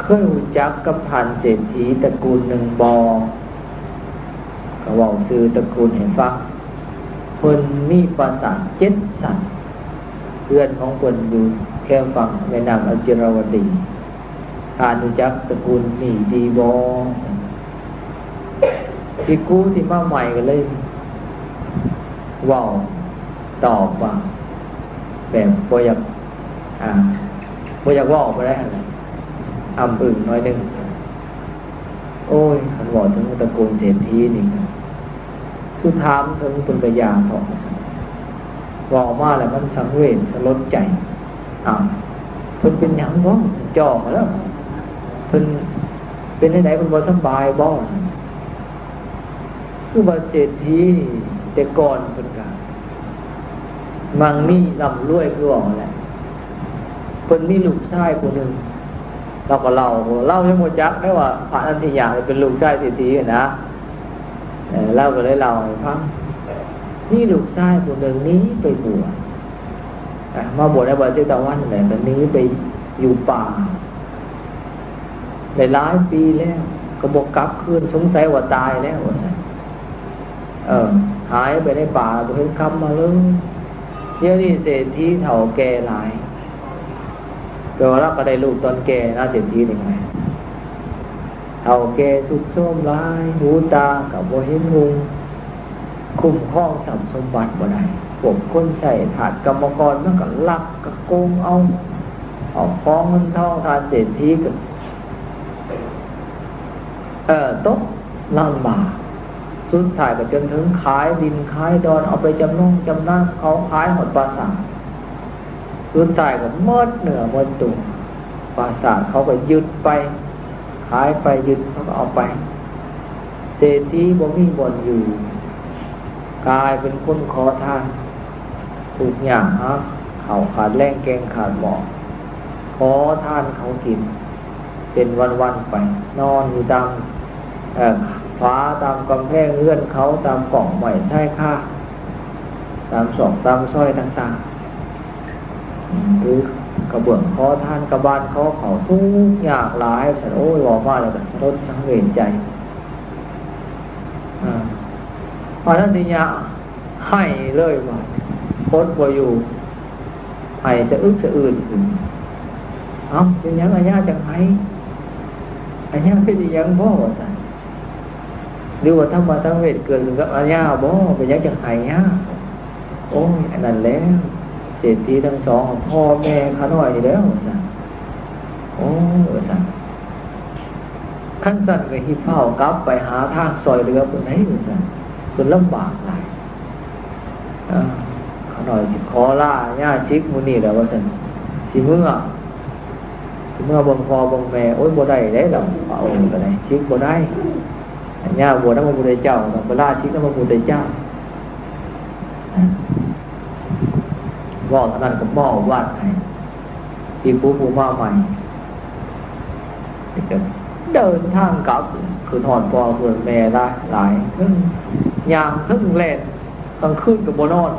ເຄີຍຮູ້ຈັກກັບທ່ານເສດຖີຕະກູນໜຶ່ງບໍ່? ກໍເວົ້າຊື່ຕະກູນໃຫ້ຟັງ. ເພິ່ນມີປາສາດເຈັດຊັ້ນ. ເຮືອນຂອງເພິ່ນຢູ່ແຄມຝັ່ງແມ່ນ້ຳອະຈິລະວະດີ. ທ່ານຮູ້ຈັກຕະກູນນີ້ດີບໍ່? ພິກຂຸທີ່ມາໃໝ່ກໍເລີຍເວົ້າຕອບວ່າ ແບບບໍ່ຢາກ ອາ ບໍ່ຢາກເວົ້າປານໃດຫັ້ນແຫຼະ ອ້ຳອຶ້ງໜ້ອຍໜຶ່ງ. ໂອ້ຍ ຄັນເວົ້າເຖິງຕະກູນເສດຖີນີ້ ສຸດຖາມເຖິງເພິ່ນກະຢ່າເຖາະ ເວົ້າມາແລ້ວມັນສັງເວດສະຫຼົດໃຈ. ອ້າວ ເພິ່ນເປັນຫຍັງບໍ? ຈ່ອມາແລ້ວ ເພິ່ນເປັນແນວໃດ? ເພິ່ນບໍ່ສຳບາຍບໍ? ຄືວ່າເສດຖີແຕ່ກ່ອນເພິ່ນກະ ມັ່ງມີລ່ຳລວຍຄືເວົ້າຫັ້ນແຫຼະ. ເພິ່ນມີລູກຊາຍຜູ້ໜຶ່ງ ລາວກໍເລົ່າ ເຮົາຍັງບໍ່ຈັກໄດ້ວ່າ ພະນັນທິຍາເປັນລູກຊາຍເສດຖີຫັ້ນນະ. ເອີ ລາວກໍເລີຍເລົ່າໃຫ້ຟັງ ມີລູກຊາຍຜູ້ໜຶ່ງໜີໄປບວດ ອາ ມາບວດໃນວັດເຊຕະວັນແຫຼະ ກໍໜີໄປຢູ່ປ່າ ໄດ້ຫຼາຍປີແລ້ວ ກໍບໍ່ກັບຄືນ ສົງໄສວ່າຕາຍແລ້ວວ່າຊັ້ນ. ເອີ ຫາຍໄປໃນປ່າ ບໍ່ເຫັນກັບມາເລີຍ. ດຽວນີ້ເສດຖີເຖົ້າແກ່ຫຼາຍ ແປວ່າລາວກໍໄດ້ລູກຕອນແກ່ນະ ເສດຖີນີ້ ເຖົ້າແກ່ຊຸດໂຊມຫຼາຍ ຫູຕາກໍບໍ່ເຫັນຮຸ່ງ ຄຸ້ມຄອງຊັບສົມບັດບໍ່ໄດ້ ພວກຄົນໃຊ້ທາດກຳມະກອນມັນກໍລັກກໍໂກງເອົາ ເອົາຂອງເງິນທອງ ທ່ານເສດຖີກໍ ເອີ ຕົກລຳບາກ ສຸດທ້າຍກໍຈົນເຖິງຂາຍດິນຂາຍດອນ ເອົາໄປຈຳນົງຈຳນຳເຂົາ ຂາຍຮອດປາສາດ ສຸດທ້າຍກໍໝົດເນື້ອໝົດຕົວ ປາສາດເຂົາກໍຍຶດໄປ ຂາຍໄປ ຍຶດ ເຂົາກໍເອົາໄປ. ເສດຖີບໍ່ມີບ່ອນຢູ່ ກາຍເປັນຄົນຂໍທານ ທຸກຍາກຫາເຂົ້າຂາດແລງ ແກງຂາດໝໍ້ ຂໍທານເຂົາກິນເປັນວັນໆໄປ ນອນຢູ່ຕາມ ເອີ ຝາ ຕາມກຳແພງເຮືອນເຂົາ ຕາມກ້ອງໄມ້ຊາຍຄາ ຕາມຊອກຕາມຊອຍຕ່າງໆ ຫຼື ກະເບື້ອງຂໍທານ ກະບານຂໍເຂົ້າ ທຸກຍາກຫຼາຍ ຊັ້ນ. ໂອ້ຍ ເວົ້າມາແລ້ວກະສະຫຼົດສັງເວດໃຈ. ອາ ອັນນັ້ນທີ່ຍາກ ໄຫ້ເລີຍວ່າ ອົດບໍ່ຢູ່ ໄຫ້ສະອຶກສະອືນຂຶ້ນ. ເອົ້າ ເປັນຫຍັງອາຍາຈັ່ງໄຫ້? ອາຍາເປັນອີ່ຫຍັງບໍ່? ວ່າຊັ້ນ. ຫຼືວ່າທຳມະສັງເວດເກີດຂຶ້ນກັບອາຍາບໍ່? ເປັນຫຍັງຈັ່ງໄຫ້ຍາກ? ໂອ້ຍ ອັນນັ້ນແຫຼະ ເສດຖີທັງສອງ ພໍ່ແມ່ຂ້ານ້ອຍນີ້ແຫຼະ ວ່າຊັ້ນ. ໂອ້ຍ ວ່າຊັ້ນ. ຄັນຊັ້ນກະຮີບຟ້າວກັບໄປຫາທາງຊ່ອຍເຫຼືອເພິ່ນໃດ໋ ວ່າຊັ້ນ. ເພິ່ນລຳບາກຫຼາຍ. ເອີ ຂ້ານ້ອຍຊິຂໍລາຍາສິກມື້ນີ້ແຫຼະ ວ່າຊັ້ນ. ຊິເມືອ ຊິເມືອເບິ່ງພໍ່ເບິ່ງແມ່. ໂອ້ຍ ບໍ່ໄດ້ເດ້ລາວ ພະອົງກະໄດ້ ສິກບໍ່ໄດ້. ອາຍາບວດນຳພະພຸດທະເຈົ້າ ຕ້ອງໄປລາສິກນຳພະພຸດທະເຈົ້າ. ເວົ້າເທົ່ານັ້ນກະມອບວັດໃຫ້ ທີ່ຜູ້ ຜູ້ມາໃໝ່ ແລ້ວກະເດີນທາງກັບ ຂຶ້ນຮອດພໍ່ຂຶ້ນຮອດແມ່ຫຼາຍໆ ເທິງຍ່າງເທິງແລ່ນ ກາງຄືນກະບໍ່ນອນ.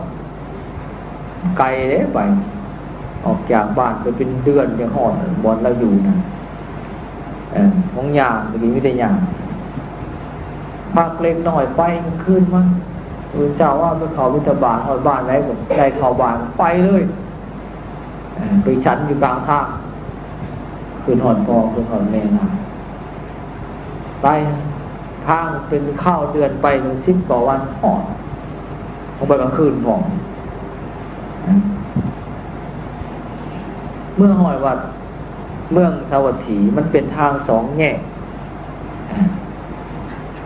ໄກເດ້ໄປ ອອກຈາກບ້ານໄປເປັນເດືອນຈັ່ງຮອດບ່ອນລາວຢູ່ນັ້ນ. ເອີ ໂຮງຍາກະມີແຕ່ຍາກ ພັກເລັກນ້ອຍໄປ ກາງຄືນມາ. ມື້ເຊົ້າວ່າໄປເຂົ້າບິນທະບາດ ຮອດບ້ານໃດກະໄດ້ເຂົ້າບ້ານ ໄປເລີຍ. ເອີ ໄປສັນຢູ່ກາງທາງ ຂຶ້ນຮອດພໍ່ຂຶ້ນຮອດແມ່ນາ ໄປທາງເປັນຄາວເດືອນ ໄປເຖິງສິບກວ່າວັນ ຮອດ ລົງໄປກາງຄືນພ້ອມ. ເມືອຮອດວັດເມືອງສາວັດຖີ ມັນເປັນທາງສອງແຍກ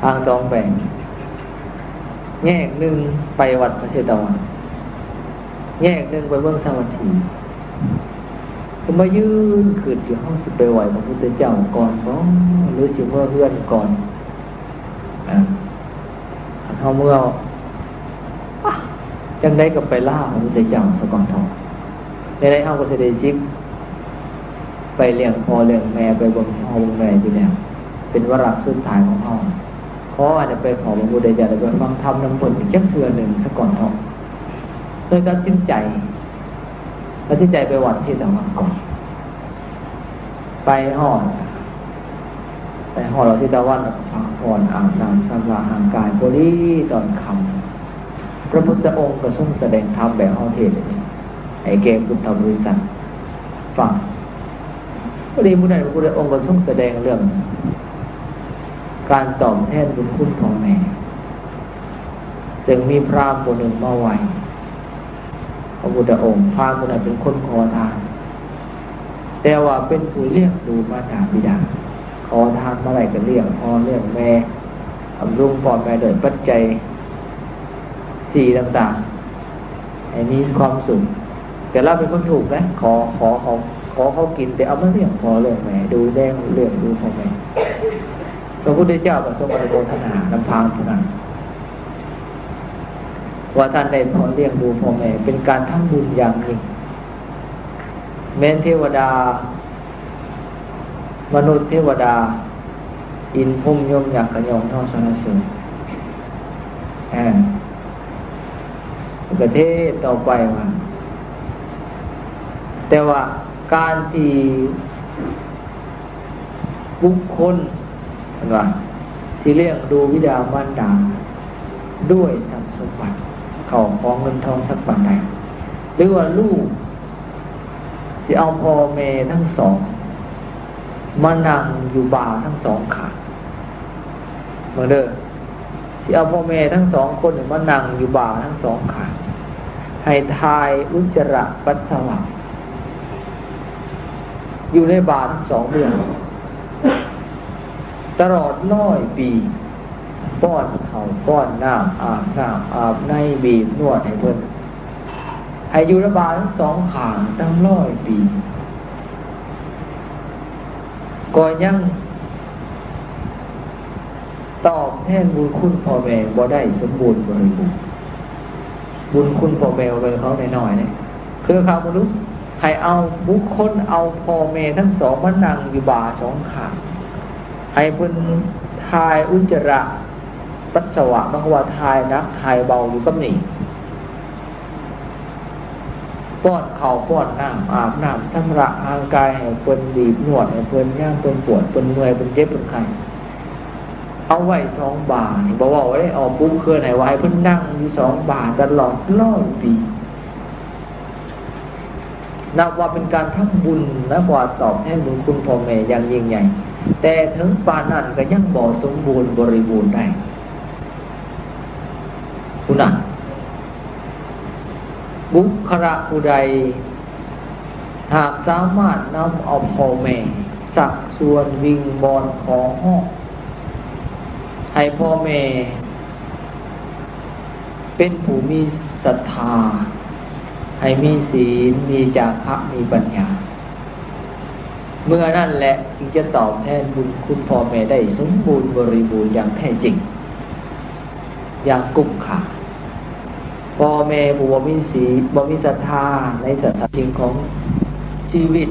ທາງສອງແຂວງ ແຍກໜຶ່ງໄປວັດພະເຊຕະວັນ ແຍກໜຶ່ງໄປເມືອງສາວັດຖີ. ກະມາຢືນຄຶດຢູ່ ເຮົາຊິໄປໄຫວ້ພະພຸດທະເຈົ້າກ່ອນບໍ່ ຫຼືຊິເມືອເຮືອນກ່ອນ? ເອີ ຄັນເຮົາເມືອ ອະ ຈັ່ງໃດກະໄປລາພະພຸດທະເຈົ້າສາກ່ອນເທາະ. ແນວໃດເຮົາກະຊິໄດ້ສິກ ໄປລ້ຽງພໍ່ລ້ຽງແມ່ ໄປເບິ່ງພໍ່ເບິ່ງແມ່ຢູ່ແລ້ວ ເປັນວາລະສຸດທ້າຍຂອງເຮົາ. ຂໍໃຫ້ໄດ້ໄປເຝົ້າພະພຸດທະເຈົ້າ ໄດ້ໄປຟັງທຳນຳເພິ່ນອີກຈັກເທື່ອໜຶ່ງສາກ່ອນເທາະ. ເລີຍຕັດສິນໃຈ ຕັດສິນໃຈໄປວັດເຊຕະວັນກ່ອນ. ໄປຮອດ ໄປຮອດວັດເຊຕະວັນ ແລ້ວກະພັກຜ່ອນ ອາບນ້ຳຊຳລະຮ່າງກາຍ ພໍດີຕອນຄ່ຳ ພະພຸດທະອົງກະຊົງສະແດງທຳແບບເຮົາເທດນີ້ ໃຫ້ແກ່ພຸດທະບໍລິສັດຟັງ. ພໍດີມື້ນັ້ນພະພຸດທະອົງກະຊົງສະແດງເລື່ອງການຕອບແທນບຸນຄຸນພໍ່ແມ່ ເຊິ່ງມີພຣາມຜູ້ໜຶ່ງມາໄຫວ້ ພະພຸດທະອົງ. ພຣາມຜູ້ນັ້ນເປັນຄົນຂໍທານ ແຕ່ວ່າເປັນຜູ້ລ້ຽງດູມາດາບິດາ. ຂໍທານມາໄດ້ກະລ້ຽງພໍ່ລ້ຽງແມ່ ບຳລຸງພໍ່ແມ່ດ້ວຍປັດໄຈສີ່ຕ່າງໆ ໃຫ້ມີຄວາມສຸກ. ແຕ່ລາວເປັນຄົນທຸກນະ ຂໍ ຂໍເຂົາ ຂໍເຂົາກິນ ແຕ່ເອົາມາລ້ຽງພໍ່ລ້ຽງແມ່ ດູແລ ລ້ຽງດູພໍ່ແມ່. ພະພຸດທະເຈົ້າກະຊົງອະນຸໂມທະນານຳພຣາມຜູ້ນັ້ນ ວ່າທ່ານໄດ້ພໍ່ ລ້ຽງດູພໍ່ແມ່ ເປັນການທຳບຸນຢ່າງຍິ່ງ. ແມ່ນເທວະດາ ມະນຸດ ເທວະດາ ອິນ ພົມ ຍົມ ຍັກ ກະຍ້ອງຍໍສັນລະເສີນ. ເອີ ກະເທດຕໍ່ໄປວ່າ ແຕ່ວ່າການທີ່ບຸກຄົນ ເພິ່ນວ່າ ຊິລ້ຽງດູບິດາມານດາດ້ວຍຊັບສົມບັດ ເຂົ້າຂອງເງິນທອງສັກປານໃດ ຫຼືວ່າລູກ ຊິເອົາພໍ່ແມ່ທັງສອງມານັ່ງຢູ່ບ່າທັງສອງຂ້າງ. ເບິ່ງເດີ ຊິເອົາພໍ່ແມ່ທັງສອງຄົນນີ້ມານັ່ງຢູ່ບ່າທັງສອງຂ້າງ ໃຫ້ຖ່າຍອຸດຈະຣະປັດສະວະຢູ່ໃນບ່າທັງສອງເບື້ອງ ຕະຫຼອດຮ້ອຍປີ. ປ້ອນເຂົ້າປ້ອນນ້ຳ ອາບນ້ຳອາບໃນ ບີບນວດໃຫ້ເພິ່ນ ໃຫ້ຢູ່ລະບາທັງສອງຂ້າງຕັ້ງຮ້ອຍປີ ກໍຍັງຕອບແທນບຸນຄຸນພໍ່ແມ່ບໍ່ໄດ້ສົມບູນບໍລິບູນ. ບຸນຄຸນພໍ່ແມ່ບໍ່ແມ່ນຂອງນ້ອຍໆເດ້ ຄືຄຳມະນຸດ ໃຫ້ເອົາບຸກຄົນ ເອົາພໍ່ແມ່ທັງສອງມານັ່ງຢູ່ບ່າສອງຂ້າງ ໃຫ້ເພິ່ນຖ່າຍອຸດຈະຣະປັດສະວະ ໝາຍຄວາມວ່າຖ່າຍໜັກຖ່າຍເບົາຢູ່ກັບນີ້. ປ້ອນເຂົ້າປ້ອນນ້ຳ ອາບນ້ຳຊຳລະຮ່າງກາຍໃຫ້ເພິ່ນ ບີບນວດໃຫ້ເພິ່ນ ຍາມເພິ່ນປວດເພິ່ນເມື່ອຍເພິ່ນເຈັບເພິ່ນໄຂ້ ເອົາໄວ້ສອງບາດ. ບໍ່ເວົ້າເດ້ ອອກບຸກເຮືອນໃຫ້ ວ່າໃຫ້ເພິ່ນນັ່ງຢູ່ສອງບາດຕະຫຼອດຮ້ອຍປີ. ນັບວ່າເປັນການທຳບຸນ ແລະ ກວ່າຕອບແທນບຸນຄຸນພໍ່ແມ່ຢ່າງຍິ່ງໃຫຍ່, ແຕ່ເຖິງປານນັ້ນກໍຍັງບໍ່ສົມບູນບໍລິບູນໄດ້. ພຸ້ນນະ ບຸກຄະລະຜູ້ໃດຫາກສາມາດນຳເອົາພໍ່ແມ່ ຊັກຊວນວິງວອນຂໍຮ້ອງໃຫ້ພໍ່ແມ່ ເປັນຜູ້ມີສັດທາ, ໃຫ້ມີສີນ, ມີຈາຄະ, ມີປັນຍາ. ເມື່ອນັ້ນແຫຼະຈຶ່ງຈະຕອບແທນບຸນຄຸນພໍ່ແມ່ໄດ້ສົມບູນບໍລິບູນຢ່າງແທ້ຈິງ, ຢ່າງກຸ້ມຄ່າ. ພໍ່ແມ່ຜູ້ບໍ່ມີສີ, ບໍ່ມີສັດທາໃນສາສະໜາຈິງຂອງຊີວິດ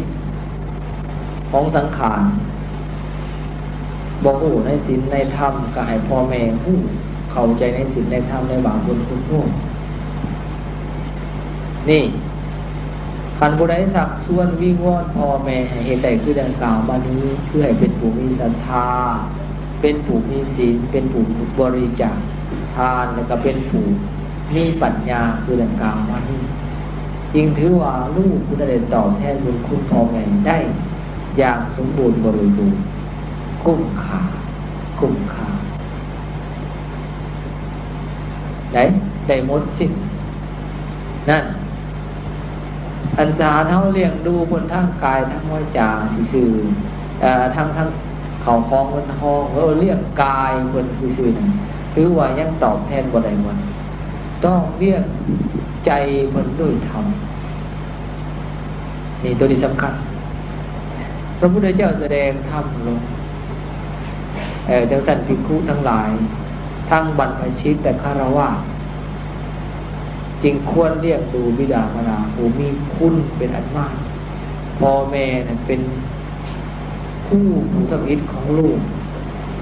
ຂອງສັງຂານ, ບໍ່ຮູ້ໃນສິນໃນທຳ, ກໍໃຫ້ພໍ່ແມ່ຮູ້ເຂົ້າໃຈໃນສິນໃນທຳໃນບາບບຸນຄຸນໂທດນີ້. ຄັນຜູ້ໃດຊັກຊວນວິງວອນພໍ່ແມ່ໃຫ້ເຮັດໄດ້ຄືດັ່ງກ່າວມານີ້ ຄືໃຫ້ເປັນຜູ້ມີສັດທາ, ເປັນຜູ້ມີສິນ, ເປັນຜູ້ບໍລິຈາກທານ ແລະ ກໍເປັນຜູ້ມີປັນຍາຄືດັ່ງກ່າວມານີ້ ຈຶ່ງຖືວ່າລູກຜູ້ນັ້ນໄດ້ຕອບແທນບຸນຄຸນພໍ່ແມ່ໄດ້ຢ່າງສົມບູນບໍລິບູນ, ຄຸ້ມຄ່າ, ຄຸ້ມຄ່າ. ໄດ້ ໄດ້ໝົດສິ້ນນັ້ນ. ອັນສາເຮົາລ້ຽງດູເພິ່ນທາງກາຍ, ທາງວາຈາຊື່ໆ, ເອີ ທັງ ທັງເຂົ້າຂອງເງິນທອງ, ເອີ ລ້ຽງກາຍເພິ່ນຊື່ໆນັ້ນ ຖືວ່າຍັງຕອບແທນບໍ່ໄດ້ໝົດ. ຕ້ອງລ້ຽງໃຈເພິ່ນດ້ວຍທຳ. ນີ້ ໂຕນີ້ສຳຄັນ. ພະພຸດທະເຈົ້າສະແດງທຳລົງ, ເອີ ຈັ່ງຊັ້ນພິກຂຸທັງຫຼາຍ, ທັງບັນພະຊິດ ແລະ ຄາລະວາດ ຈຶ່ງຄວນລ້ຽງດູບິດາມາດາຜູ້ມີຄຸນເປັນອັນມາກ. ພໍ່ແມ່ນັ້ນເປັນຄູຜູ້ທຳອິດຂອງລູກ,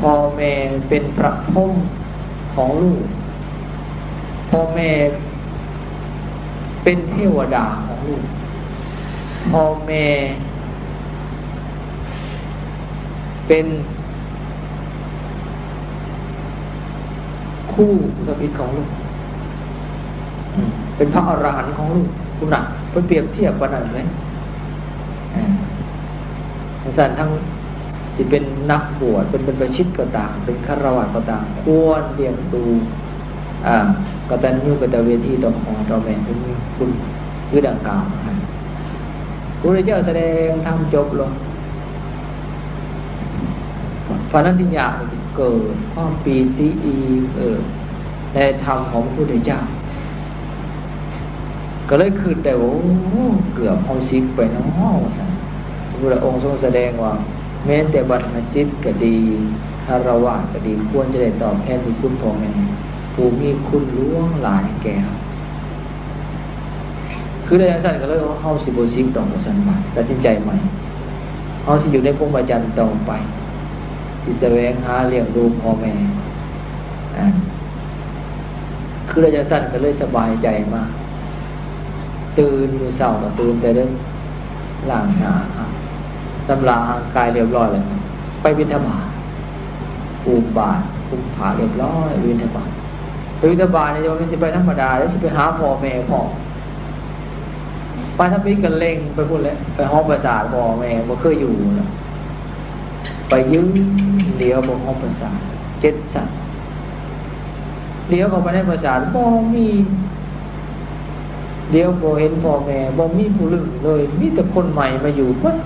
ພໍ່ແມ່ເປັນພະພົມຂອງລູກ, ພໍ່ແມ່ ເປັນເທວະດາຂອງລູກ, ພໍ່ແມ່ເປັນຄູຜູ້ທຳອິດຂອງລູກ, ເປັນພະອະລະຫັນຂອງລູກ. ພຸ້ນນະ ເພິ່ນປຽບທຽບປານນັ້ນເລີຍ. ຈັ່ງຊັ້ນ ທັງຊິເປັນນັກບວດ, ເປັນບັນພະຊິດກໍຕາມ, ເປັນຄາລະວາດກໍຕາມ, ຄວນລ້ຽງດູ ອາ ກະຕັນຍູກະຕະເວທີຕໍ່ພໍ່ຕໍ່ແມ່ ເປັນຄຸນຄືດັ່ງກ່າວ. ພະພຸດທະເຈົ້າສະແດງທຳຈົບລົງ, ພະນັນທິຍະເກີດຄວາມປີຕິອີ່ເອີໃນທຳຂອງພະພຸດທະເຈົ້າ. ກໍເລີຍຄິດໄດ້ວ່າ ໂອ້ ເກືອບເຮົາສິກໄປເນາະ ວ່າຊັ້ນ. ພະພຸດທະອົງຊົງສະແດງວ່າ ແມ່ນແຕ່ບັນພະຊິດກໍດີ, ຄາລະວາດກໍດີ, ຄວນຈະໄດ້ຕອບແທນບຸນຄຸນພໍ່ແມ່ ຜູ້ມີຄຸນຫຼວງຫຼາຍແກ່ເຮົາ. ຄືໄດ້ຈັ່ງຊັ້ນ ກໍເລີຍວ່າ ເຮົາຊິບໍ່ສິກດອກ ວ່າຊັ້ນ. ວ່າ ຕັດສິນໃຈໃໝ່, ເຮົາຊິຢູ່ໃນພົມມະຈັນຕໍ່ໄປ, ຊິສະແຫວງຫາລ້ຽງດູພໍ່ແມ່. ອາ ຄືໄດ້ຈັ່ງຊັ້ນກໍເລີຍສະບາຍໃຈມາ. ຕື່ນມື້ເຊົ້າກໍຕື່ນແຕ່ເດິກ, ລ້າງໜ້າ, ຊຳລະຮ່າງກາຍຮຽບຮ້ອຍແລ້ວ ໄປບິນທະບາດ, ອຸບາດ, ຄຸມຜ້າຮຽບຮ້ອຍ, ບິນທະບາດ. ໄປບິນທະບາດນີ້ ບໍ່ແມ່ນຊິໄປທຳມະດາເດ້, ຊິໄປຫາພໍ່ແມ່ພ້ອມ. ໄປທຳອິດກໍເລັ່ງໄປພຸ້ນແຫຼະ, ໄປຫໍປາສາດພໍ່ແມ່ບໍ່ເຄີຍຢູ່ນະ. ໄປຢືນຫຼຽວເບິ່ງຫໍປາສາດເຈັດຊັ້ນ, ຫຼຽວເຂົ້າໄປໃນປາສາດບໍ່ມີ, ຫຼຽວບໍ່ເຫັນພໍ່ແມ່, ບໍ່ມີຜູ້ລຶ້ງເລີຍ, ມີແຕ່ຄົນໃໝ່ມາຢູ່ເບິດ.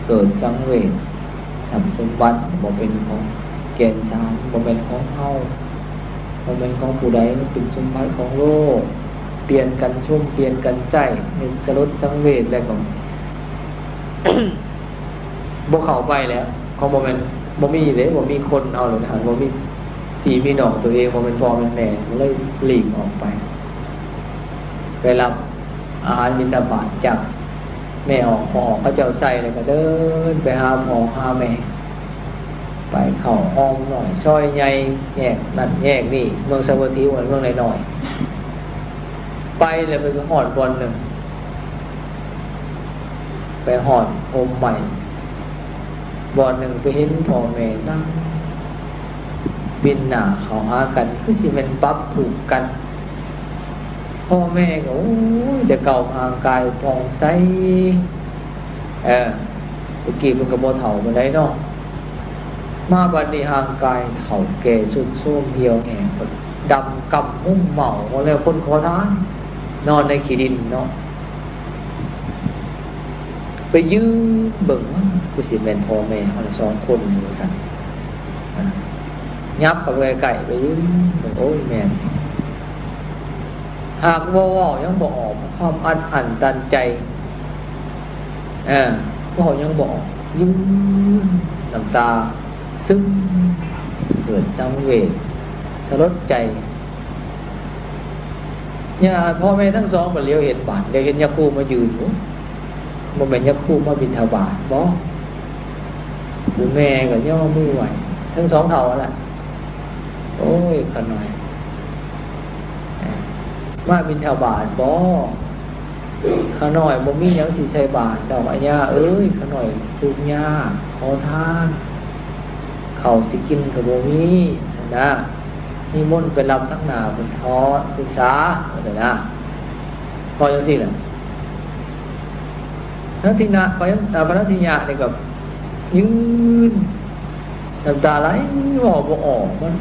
ເກີດສັງເວດ, ຊັບສົມບັດບໍ່ແມ່ນຂອງແກ່ນສານ, ບໍ່ແມ່ນຂອງເຮົາ, ບໍ່ແມ່ນຂອງຜູ້ໃດ, ມັນເປັນສົມບັດຂອງໂລກ. ປ່ຽນກັນຊົມ, ປ່ຽນກັນໃຊ້, ນຶກສະຫຼົດສັງເວດແລ້ວກໍ ບໍ່ເຂົ້າໄປແລ້ວ. ເຂົາບໍ່ແມ່ນ ບໍ່ມີເດ້, ບໍ່ມີຄົນເຮົາເລີຍ, ບໍ່ມີພີ່ມີນ້ອງຕົວເອງ, ບໍ່ແມ່ນພໍ່ແມ່ນແມ່, ກໍເລີຍຫຼີກອອກໄປ. ໄປຮັບອາຫານບິນທະບາດຈາກແມ່ອອກ, ພໍ່ອອກເຂົາເຈົ້າໃສ່, ແລ້ວກໍເດີນໄປຫາພໍ່ຫາແມ່, ໄປເຂົ້າຫ້ອງນ້ອຍຊອຍໃຫຍ່, ແຍກນັ້ນແຍກນີ້, ເມືອງສາວັດຖີບໍ່ແມ່ນເມືອງນ້ອຍໆ. ໄປແລ້ວໄປຮອດບ່ອນໜຶ່ງ ໄປຮອດຮົ່ມໄມ້ບ່ອນໜຶ່ງ ໄປເຫັນພໍ່ແມ່ນັ່ງປິ່ນໜ້າເຂົ້າຫາກັນ ຄືຊິແມ່ນປັບທຸກກັນ. ພໍ່ແມ່ກໍ ໂອ້ຍ ແຕ່ເກົ່າຮ່າງກາຍຜ່ອງໃສ ເອີ ແຕ່ກີ້ເພິ່ນກໍບໍ່ເຖົ້າປານໃດເນາະ ມາບັດນີ້ຮ່າງກາຍເຖົ້າແກ່ ຊຸດໂຊມ ຫ່ຽວແຫ້ງ ດຳກຳມຸມເມົາໝົດແລ້ວ ຄົນຂໍທານ ນອນໃນຂີ້ດິນເນາະ. ໄປຢືນເບິ່ງ ຄືຊິແມ່ນພໍ່ແມ່ເຮົາລະສອງຄົນຢູ່ ວ່າຊັ້ນ. ຫຍັບເຂົ້າໄປໃກ້ໆ ໄປຢືນເບິ່ງ ໂອ້ຍ ແມ່ນ. ຫາກວ່າເວົ້າຍັງບໍ່ອອກ ຄວາມອັດອັ້ນຕັນໃຈ ເອີ ເວົ້າຍັງບໍ່ອອກ ຢືນ ນ້ຳຕາຊຶມ ເກີດສັງເວດ ສະຫຼົດໃຈ. ຍາ ພໍ່ແມ່ທັງສອງບັດຫຼຽວເຫັນບາດ ຫຼຽວເຫັນຍາຄູມາຢືນຢູ່ ບໍ່ແມ່ນຍາຄູມາບິນທະບາດບໍ? ຜູ້ແມ່ກໍຍໍມືໄຫວ້ ທັງສອງເຖົ້າຫັ້ນລະ. ໂອ້ຍ ຂ້ານ້ອຍ ມາບິນທະບາດບໍ? ຂ້ານ້ອຍບໍ່ມີຫຍັງຊິໃສ່ບາດດອກ ອາຍາເອີຍ ຂ້ານ້ອຍທຸກຍາກ ຂໍທານ ເຂົ້າຊິກິນກໍບໍ່ມີ ຊັ້ນນະ. ນິມົນໄປຮັບທາງໜ້າພຸ້ນເຖາະ ພຸ້ນສາ ວ່າຊັ້ນນະ ເວົ້າຈັ່ງຊີ້ລະ. ພະນັກທິຍະ ພະນັກທິຍະນີ້ກໍຢືນ ນ້ຳຕາໄຫຼ ເວົ້າບໍ່ອອກ ມັນ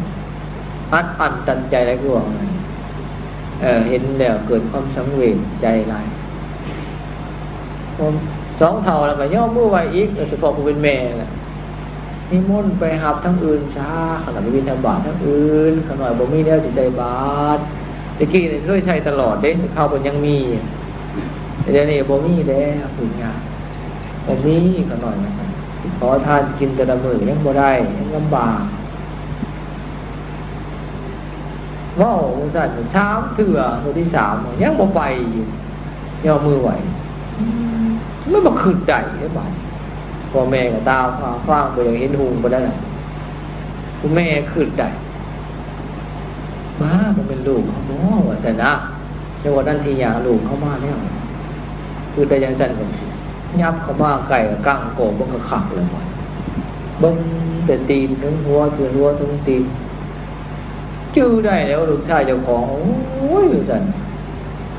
ອັດອັ້ນຕັນໃຈຫຼາຍ ຄືວ່າ ເອີ ເຫັນແລ້ວເກີດຄວາມສັງເວດໃຈຫຼາຍ. ສອງເຖົ້າແລ້ວກໍຍໍມືໄຫວ້ອີກ ໂດຍສະເພາະຜູ້ເປັນແມ່ນະ ນິມົນໄປຮັບທາງອື່ນຊະ ຂ້ານ້ອຍໄປບິນທະບາດທາງອື່ນ ຂ້ານ້ອຍບໍ່ມີແນວຊິໃສ່ບາດ. ແຕ່ກີ້ນີ້ເຄີຍໃສ່ຕະຫຼອດເດ້ ແຕ່ຄາວເພິ່ນຍັງມີ ແຕ່ດຽວນີ້ບໍ່ມີແລ້ວ ທຸກຍາກ ບໍ່ມີ ຂ້ານ້ອຍວ່າຊັ້ນ ຂໍທານກິນແຕ່ລະມື້ຍັງບໍ່ໄດ້ ຍັງລຳບາກ. ເວົ້າຈັ່ງຊັ້ນສາມເທື່ອ ເທື່ອທີສາມຍັງບໍ່ໄປຢູ່ ຍໍມືໄຫວ້ ມັນບໍ່ຄິດໄດ້ເດ້ບາດ. ພໍ່ແມ່ກໍຕາຟ້າຟາງ ບໍ່ຢາກເຫັນຮຸ່ງປານໃດລະ ຜູ້ແມ່ຄິດໄດ້ ມາ ບໍ່ແມ່ນລູກເຮົາບໍ ວ່າຊັ້ນນະ. ເຈົ້າວ່ານັນທິຍາ ລູກເຮົາມາແລ້ວ ຄືແຕ່ຈັ່ງຊັ້ນກໍຫຍັບເຂົ້າມາໃກ້ ກາງກໍເບິ່ງຄັກໆ ແລ້ວ ເບິ່ງແຕ່ຕີນເຖິງຫົວ ແຕ່ຫົວເຖິງຕີນ ຈື່ໄດ້ແລ້ວວ່າລູກຊາຍເຈົ້າຂອງ. ໂອ້ຍ ວ່າຊັ້ນ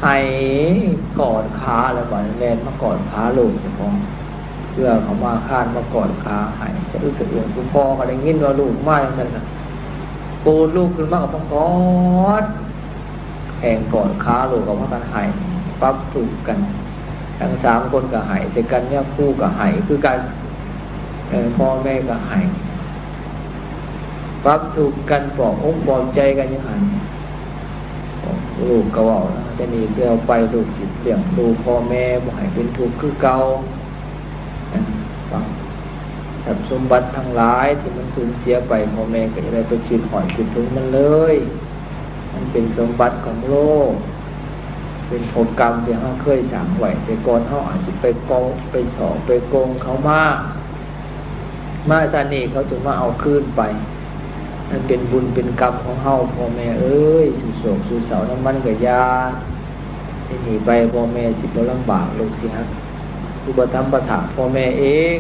ໄຫ້ກອດຂາ ແລ້ວບາດນີ້ແລ່ນມາກອດຂາລູກເຈົ້າຂອງ ເອື້ອເຂົ້າມາຄານມາກອດຂາ ໄຫ້ສະອຶກສະເອື້ອນ. ຜູ້ພໍ່ກໍໄດ້ຍິນວ່າລູກມາຈັ່ງຊັ້ນ ກໍປູດລູກຂຶ້ນມາກໍມາກອດ ແພງກອດຂາລູກກໍພາກັນໄຫ້ ປັບທຸກກັນ ທັງສາມຄົນກໍໄຫ້ໃສ່ກັນ ຍາຄູກໍໄຫ້ຄືກັນ ເອີ ພໍ່ແມ່ກໍໄຫ້ ປັບທຸກກັນ ປອບອົກປອບໃຈກັນຢູ່ຫັ້ນ. ລູກກໍເວົ້ານະ ແຕ່ນີ້ແຕ່ໄປ ລູກຊິລ້ຽງດູພໍ່ແມ່ບໍ່ໃຫ້ເປັນທຸກຄືເກົ່າ. ຟັງ ຊັບສົມບັດທັງຫຼາຍທີ່ມັນສູນເສຍໄປ ພໍ່ແມ່ກໍຢ່າໄດ້ໄປຄິດຮອດຄິດເຖິງມັນເລີຍ. ມັນເປັນສົມບັດຂອງໂລກ ເປັນພບກຳທີ່ເຮົາເຄີຍສ້າງໄວ້ແຕ່ກ່ອນ. ເຮົາອາດຊິໄປເກາະ ໄປຊອກ ໄປໂກງເຂົາມາ ມາຊາດນີ້ເຂົາຈະມາເອົາຄືນໄປ. ມັນເປັນບຸນເປັນກຳຂອງເຮົາ ພໍ່ແມ່ເອີຍ. ສູ່ໂສກສູ່ເສົ້ານຳມັນກໍຢ່າ. ທີນີ້ໄປພໍ່ແມ່ຊິບໍ່ລຳບາກ ລູກຊິຮັກອຸປະຖຳປະຖາກພໍ່ແມ່ເອງ.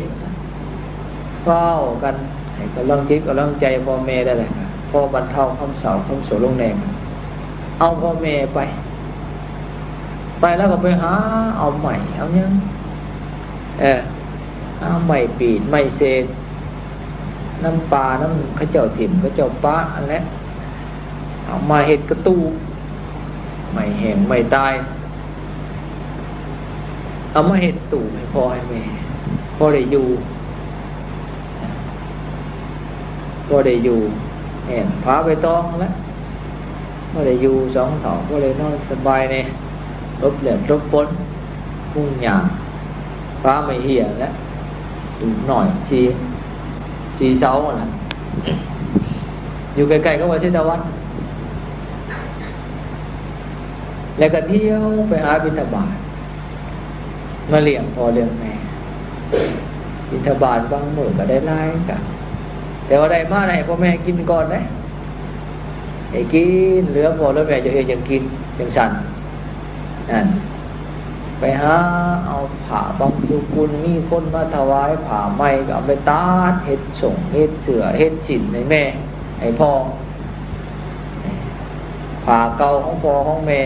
ເວົ້າກັນໃຫ້ກຳລັງຈິດກຳລັງໃຈພໍ່ແມ່ໄດ້ແລ້ວ ພໍບັນເທົາຄວາມເສົ້າຄວາມໂສກລົງແດ່. ເອົາພໍ່ແມ່ໄປ ໄປແລ້ວກໍໄປຫາເອົາໄມ້ເອົາຫຍັງ ເອີ ຫາໄມ້ປີດໄມ້ເສດ ນຳປ່ານຳເຂົາເຈົ້າຖິ້ມເຂົາເຈົ້າປະຫັ້ນແຫຼະ ເອົາມາເຮັດກະຕູບ ໄມ້ແຫ້ງໄມ້ຕາຍ ເອົາມາເຮັດຕູບໃຫ້ພໍ່ໃຫ້ແມ່ ພໍໄດ້ຢູ່ ພໍໄດ້ຢູ່ ແຫ້ງຜາໃບຕອງຫັ້ນແຫຼະ ພໍໄດ້ຢູ່ສອງເຖົ້າ ພໍໄດ້ນອນສະບາຍແດ່ ຫຼົບແດດຫຼົບຝົນ ມຸງຫຍ້າ ປາໄມ້ເຫ້ຍແຫຼະ ຕູບນ້ອຍສີ່ ສີ່ເສົາຫັ້ນແຫຼະ ຢູ່ໃກ້ໆກັບວັດເຊຕະວັນ ແລ້ວກໍທ່ຽວໄປຫາບິນທະບາດ ມາລ້ຽງພໍ່ລ້ຽງແມ່ ບິນທະບາດບາງມື້ກໍໄດ້ຫຼາຍກະ ແຕ່ວ່າໄດ້ມາໃຫ້ພໍ່ແມ່ກິນກ່ອນເດ້ ໃຫ້ກິນ ເຫຼືອພໍ່ເຫຼືອແມ່ຈະເຮັດຫຍັງກິນ ຈັ່ງຊັ້ນ ນັ້ນ ໄປຫາເອົາຜ້າບັງສຸກຸນ ມີຄົນມາຖວາຍຜ້າໃໝ່ ກໍເອົາໄປຕັດເຮັດສົ້ງ ເຮັດເສື້ອ ເຮັດສິ້ນໃຫ້ແມ່ ໃຫ້ພໍ່. ຜ້າເກົ່າຂອງພໍ່ຂອງແມ່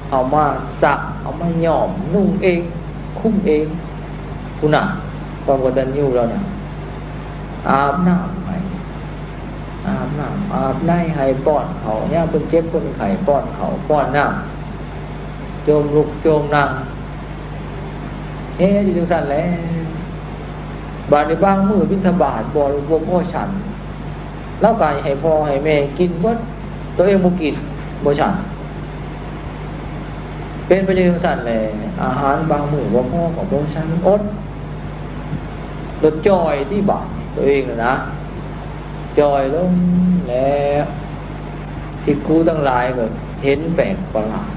ເອົາມາຊັກ ເອົາມາຍ້ອມ ນຸ່ງເອງ ຄຸມເອງ. ພຸ້ນນະ ຄວາມກະຕັນຍູລາວນະ. ອາບນ້ຳໃຫ້ ອາບນ້ຳອາບໃນໃຫ້ ປ້ອນເຂົ້າ ຍາມເພິ່ນເຈັບເພິ່ນໄຂ້ ປ້ອນເຂົ້າປ້ອນນ້ຳ ໂຈມລຸກໂຈມນັ່ງ ເຮັດຢູ່ຈັ່ງຊັ້ນແຫຼະ. ບາດນີ້ບາງມື້ບິນທະບາດບໍ່ ບໍ່ພໍຊັ້ນ ລາວກໍໃຫ້ພໍ່ໃຫ້ແມ່ກິນເບິດ ໂຕເອງບໍ່ກິນ ບໍ່ຊັ້ນ ເປັນໄປຢູ່ຈັ່ງຊັ້ນແຫຼະ. ອາຫານບາງມື້ບໍ່ພໍກໍບໍ່ຊັ້ນ ອົດ ລະຈ່ອຍຕິບາດໂຕເອງນະ ຈ່ອຍລົງແລ້ວ. ພິກຂຸທັງຫຼາຍກໍເຫັນແປກປະຫຼາດ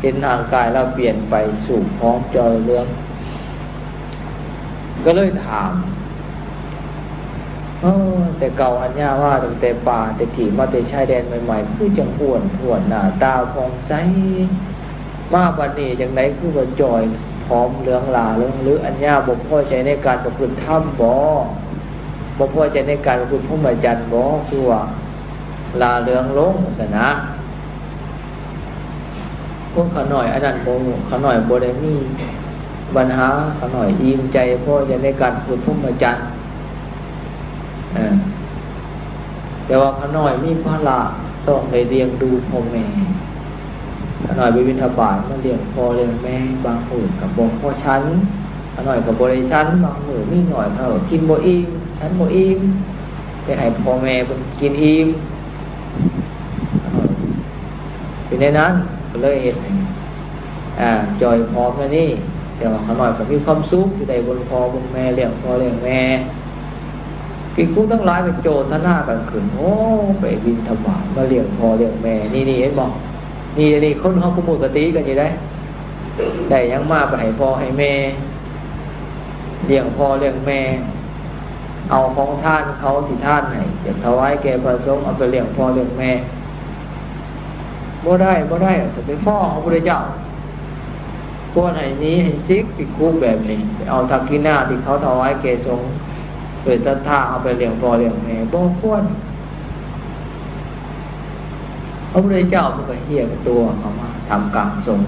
ເຫັນຮ່າງກາຍລາວປ່ຽນໄປ ສູບຜອມຈ່ອຍເຫຼືອງ ກໍເລີຍຖາມ ເອີ ແຕ່ເກົ່າອັນຍາມາຕັ້ງແຕ່ປ່າແຕ່ກີ້ ມາແຕ່ຊາຍແດນໃໝ່ໆ ຄືຈັ່ງອ້ວນທ້ວນ ໜ້າຕາຜ່ອງໃສ ມາບັດນີ້ຈັ່ງໃດຄືວ່າຈ່ອຍຜອມເຫຼືອງຫຼ້າເລິງ ຫຼືອັນຍາບໍ່ພໍໃຈໃນການປະພຶດທຳບໍ? ບໍ່ພໍໃຈໃນການປະພຶດພົມມະຈັນບໍ? ຄືວ່າຫຼ້າເລິງລົງຊັ້ນນະ. ພວກຂ້ານ້ອຍອັນນັ້ນບໍ່ຮູ້ ຂ້ານ້ອຍບໍ່ໄດ້ມີບັນຫາ ຂ້ານ້ອຍອີ່ມໃຈພໍໃຈໃນການປະພຶດພົມມະຈັນ. ເອີ ແຕ່ວ່າຂ້ານ້ອຍມີພາລະຕ້ອງໄດ້ລ້ຽງດູພໍ່ແມ່ ຂ້ານ້ອຍໄປບິນທະບາດມາລ້ຽງພໍ່ລ້ຽງແມ່ ບາງມື້ກໍບໍ່ພໍສັນ ຂ້ານ້ອຍກໍບໍ່ໄດ້ສັນ ບາງມື້ມີໜ້ອຍ ຂ້ານ້ອຍກໍກິນບໍ່ອີ່ມ ສັນບໍ່ອີ່ມ ໄປໃຫ້ພໍ່ແມ່ເພິ່ນກິນອີ່ມ. ເປັນແນວນັ້ນ ກໍເລີຍເຮັດໃຫ້ ອ່າ ຈ່ອຍຜອມແນວນີ້ ແຕ່ວ່າຂ້ານ້ອຍກໍມີຄວາມສຸກທີ່ໄດ້ເບິ່ງພໍ່ເບິ່ງແມ່ ລ້ຽງພໍ່ລ້ຽງແມ່. ພິກຂຸທັງຫຼາຍກໍໂຈທະນາກັນຂຶ້ນ ໂອ້ ໄປບິນທະບາດມາລ້ຽງພໍ່ລ້ຽງແມ່ ນີ້ໆ ເຫັນບໍ່? ນີ້ໆ ຄົນເຮົາຄຸມື້ກໍຕີກັນຢູ່ໄດ໋ ໄດ້ຫຍັງມາໄປໃຫ້ພໍ່ໃຫ້ແມ່ ລ້ຽງພໍ່ລ້ຽງແມ່ ເອົາຂອງທານເຂົາທີ່ທານໃຫ້ ຢາກຖວາຍແກ່ພະສົງ ເອົາໄປລ້ຽງພໍ່ລ້ຽງແມ່. ບໍ່ໄດ້ ບໍ່ໄດ້ ຊິໄປຟ້ອງພະພຸດທະເຈົ້າ ຄວນໃຫ້ໜີໃຫ້ສິກພິກຂຸແບບນີ້ ໄປເອົາທັກຂິນາທີ່ເຂົາຖວາຍແກ່ສົງ ດ້ວຍສັດທາເອົາໄປລ້ຽງພໍ່ລ້ຽງແມ່ ບໍ່ຄວນ. ພະພຸດທະເຈົ້າເພິ່ນກໍຮຽກຕົວເຂົ້າມາທ່າມກາງສົງ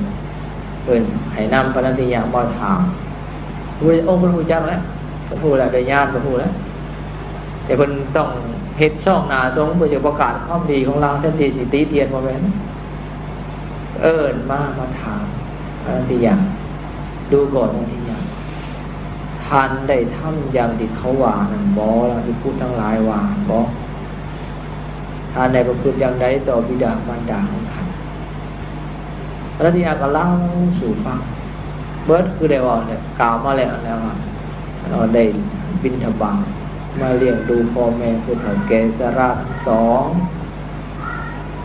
ເອີ້ນໃຫ້ນຳພະນັນທິຍະມາຖາມ. ພະພຸດທະອົງເພິ່ນຮູ້ຈັກແລ້ວ ເພິ່ນຮູ້ແລ້ວ ດ້ວຍຍານເພິ່ນຮູ້ແລ້ວ ແຕ່ເພິ່ນຕ້ອງເຮັດຊ່ອງໜ້າສົງ ເພື່ອຈະປະກາດຄວາມດີຂອງລາວ ແທນທີ່ຊິຕິຕຽນ ບໍ່ແມ່ນ. ເອີ້ນມາ ມາຖາມ ອະນັນທິຍາ ດູກ່ອນ ອະນັນທິຍາ ທ່ານໄດ້ທຳຢ່າງທີ່ເຂົາວ່ານັ້ນບໍ? ແລ້ວພິກຂຸທັງຫຼາຍວ່ານັ້ນບໍ? ທ່ານໄດ້ປະພຶດຢ່າງໃດຕໍ່ບິດາມານດາຂອງທ່ານ? ອະນັນທິຍາກໍເລົ່າສູ່ຟັງເບິດ ຄືໄດ້ເວົ້າແລ້ວ ກ່າວມາແລ້ວ ແລ້ວວ່າ ເຮົາໄດ້ບິນທະບາດມາລ້ຽງດູພໍ່ແມ່ຜູ້ເຖົ້າແກ່ຊະລາທັງສອງ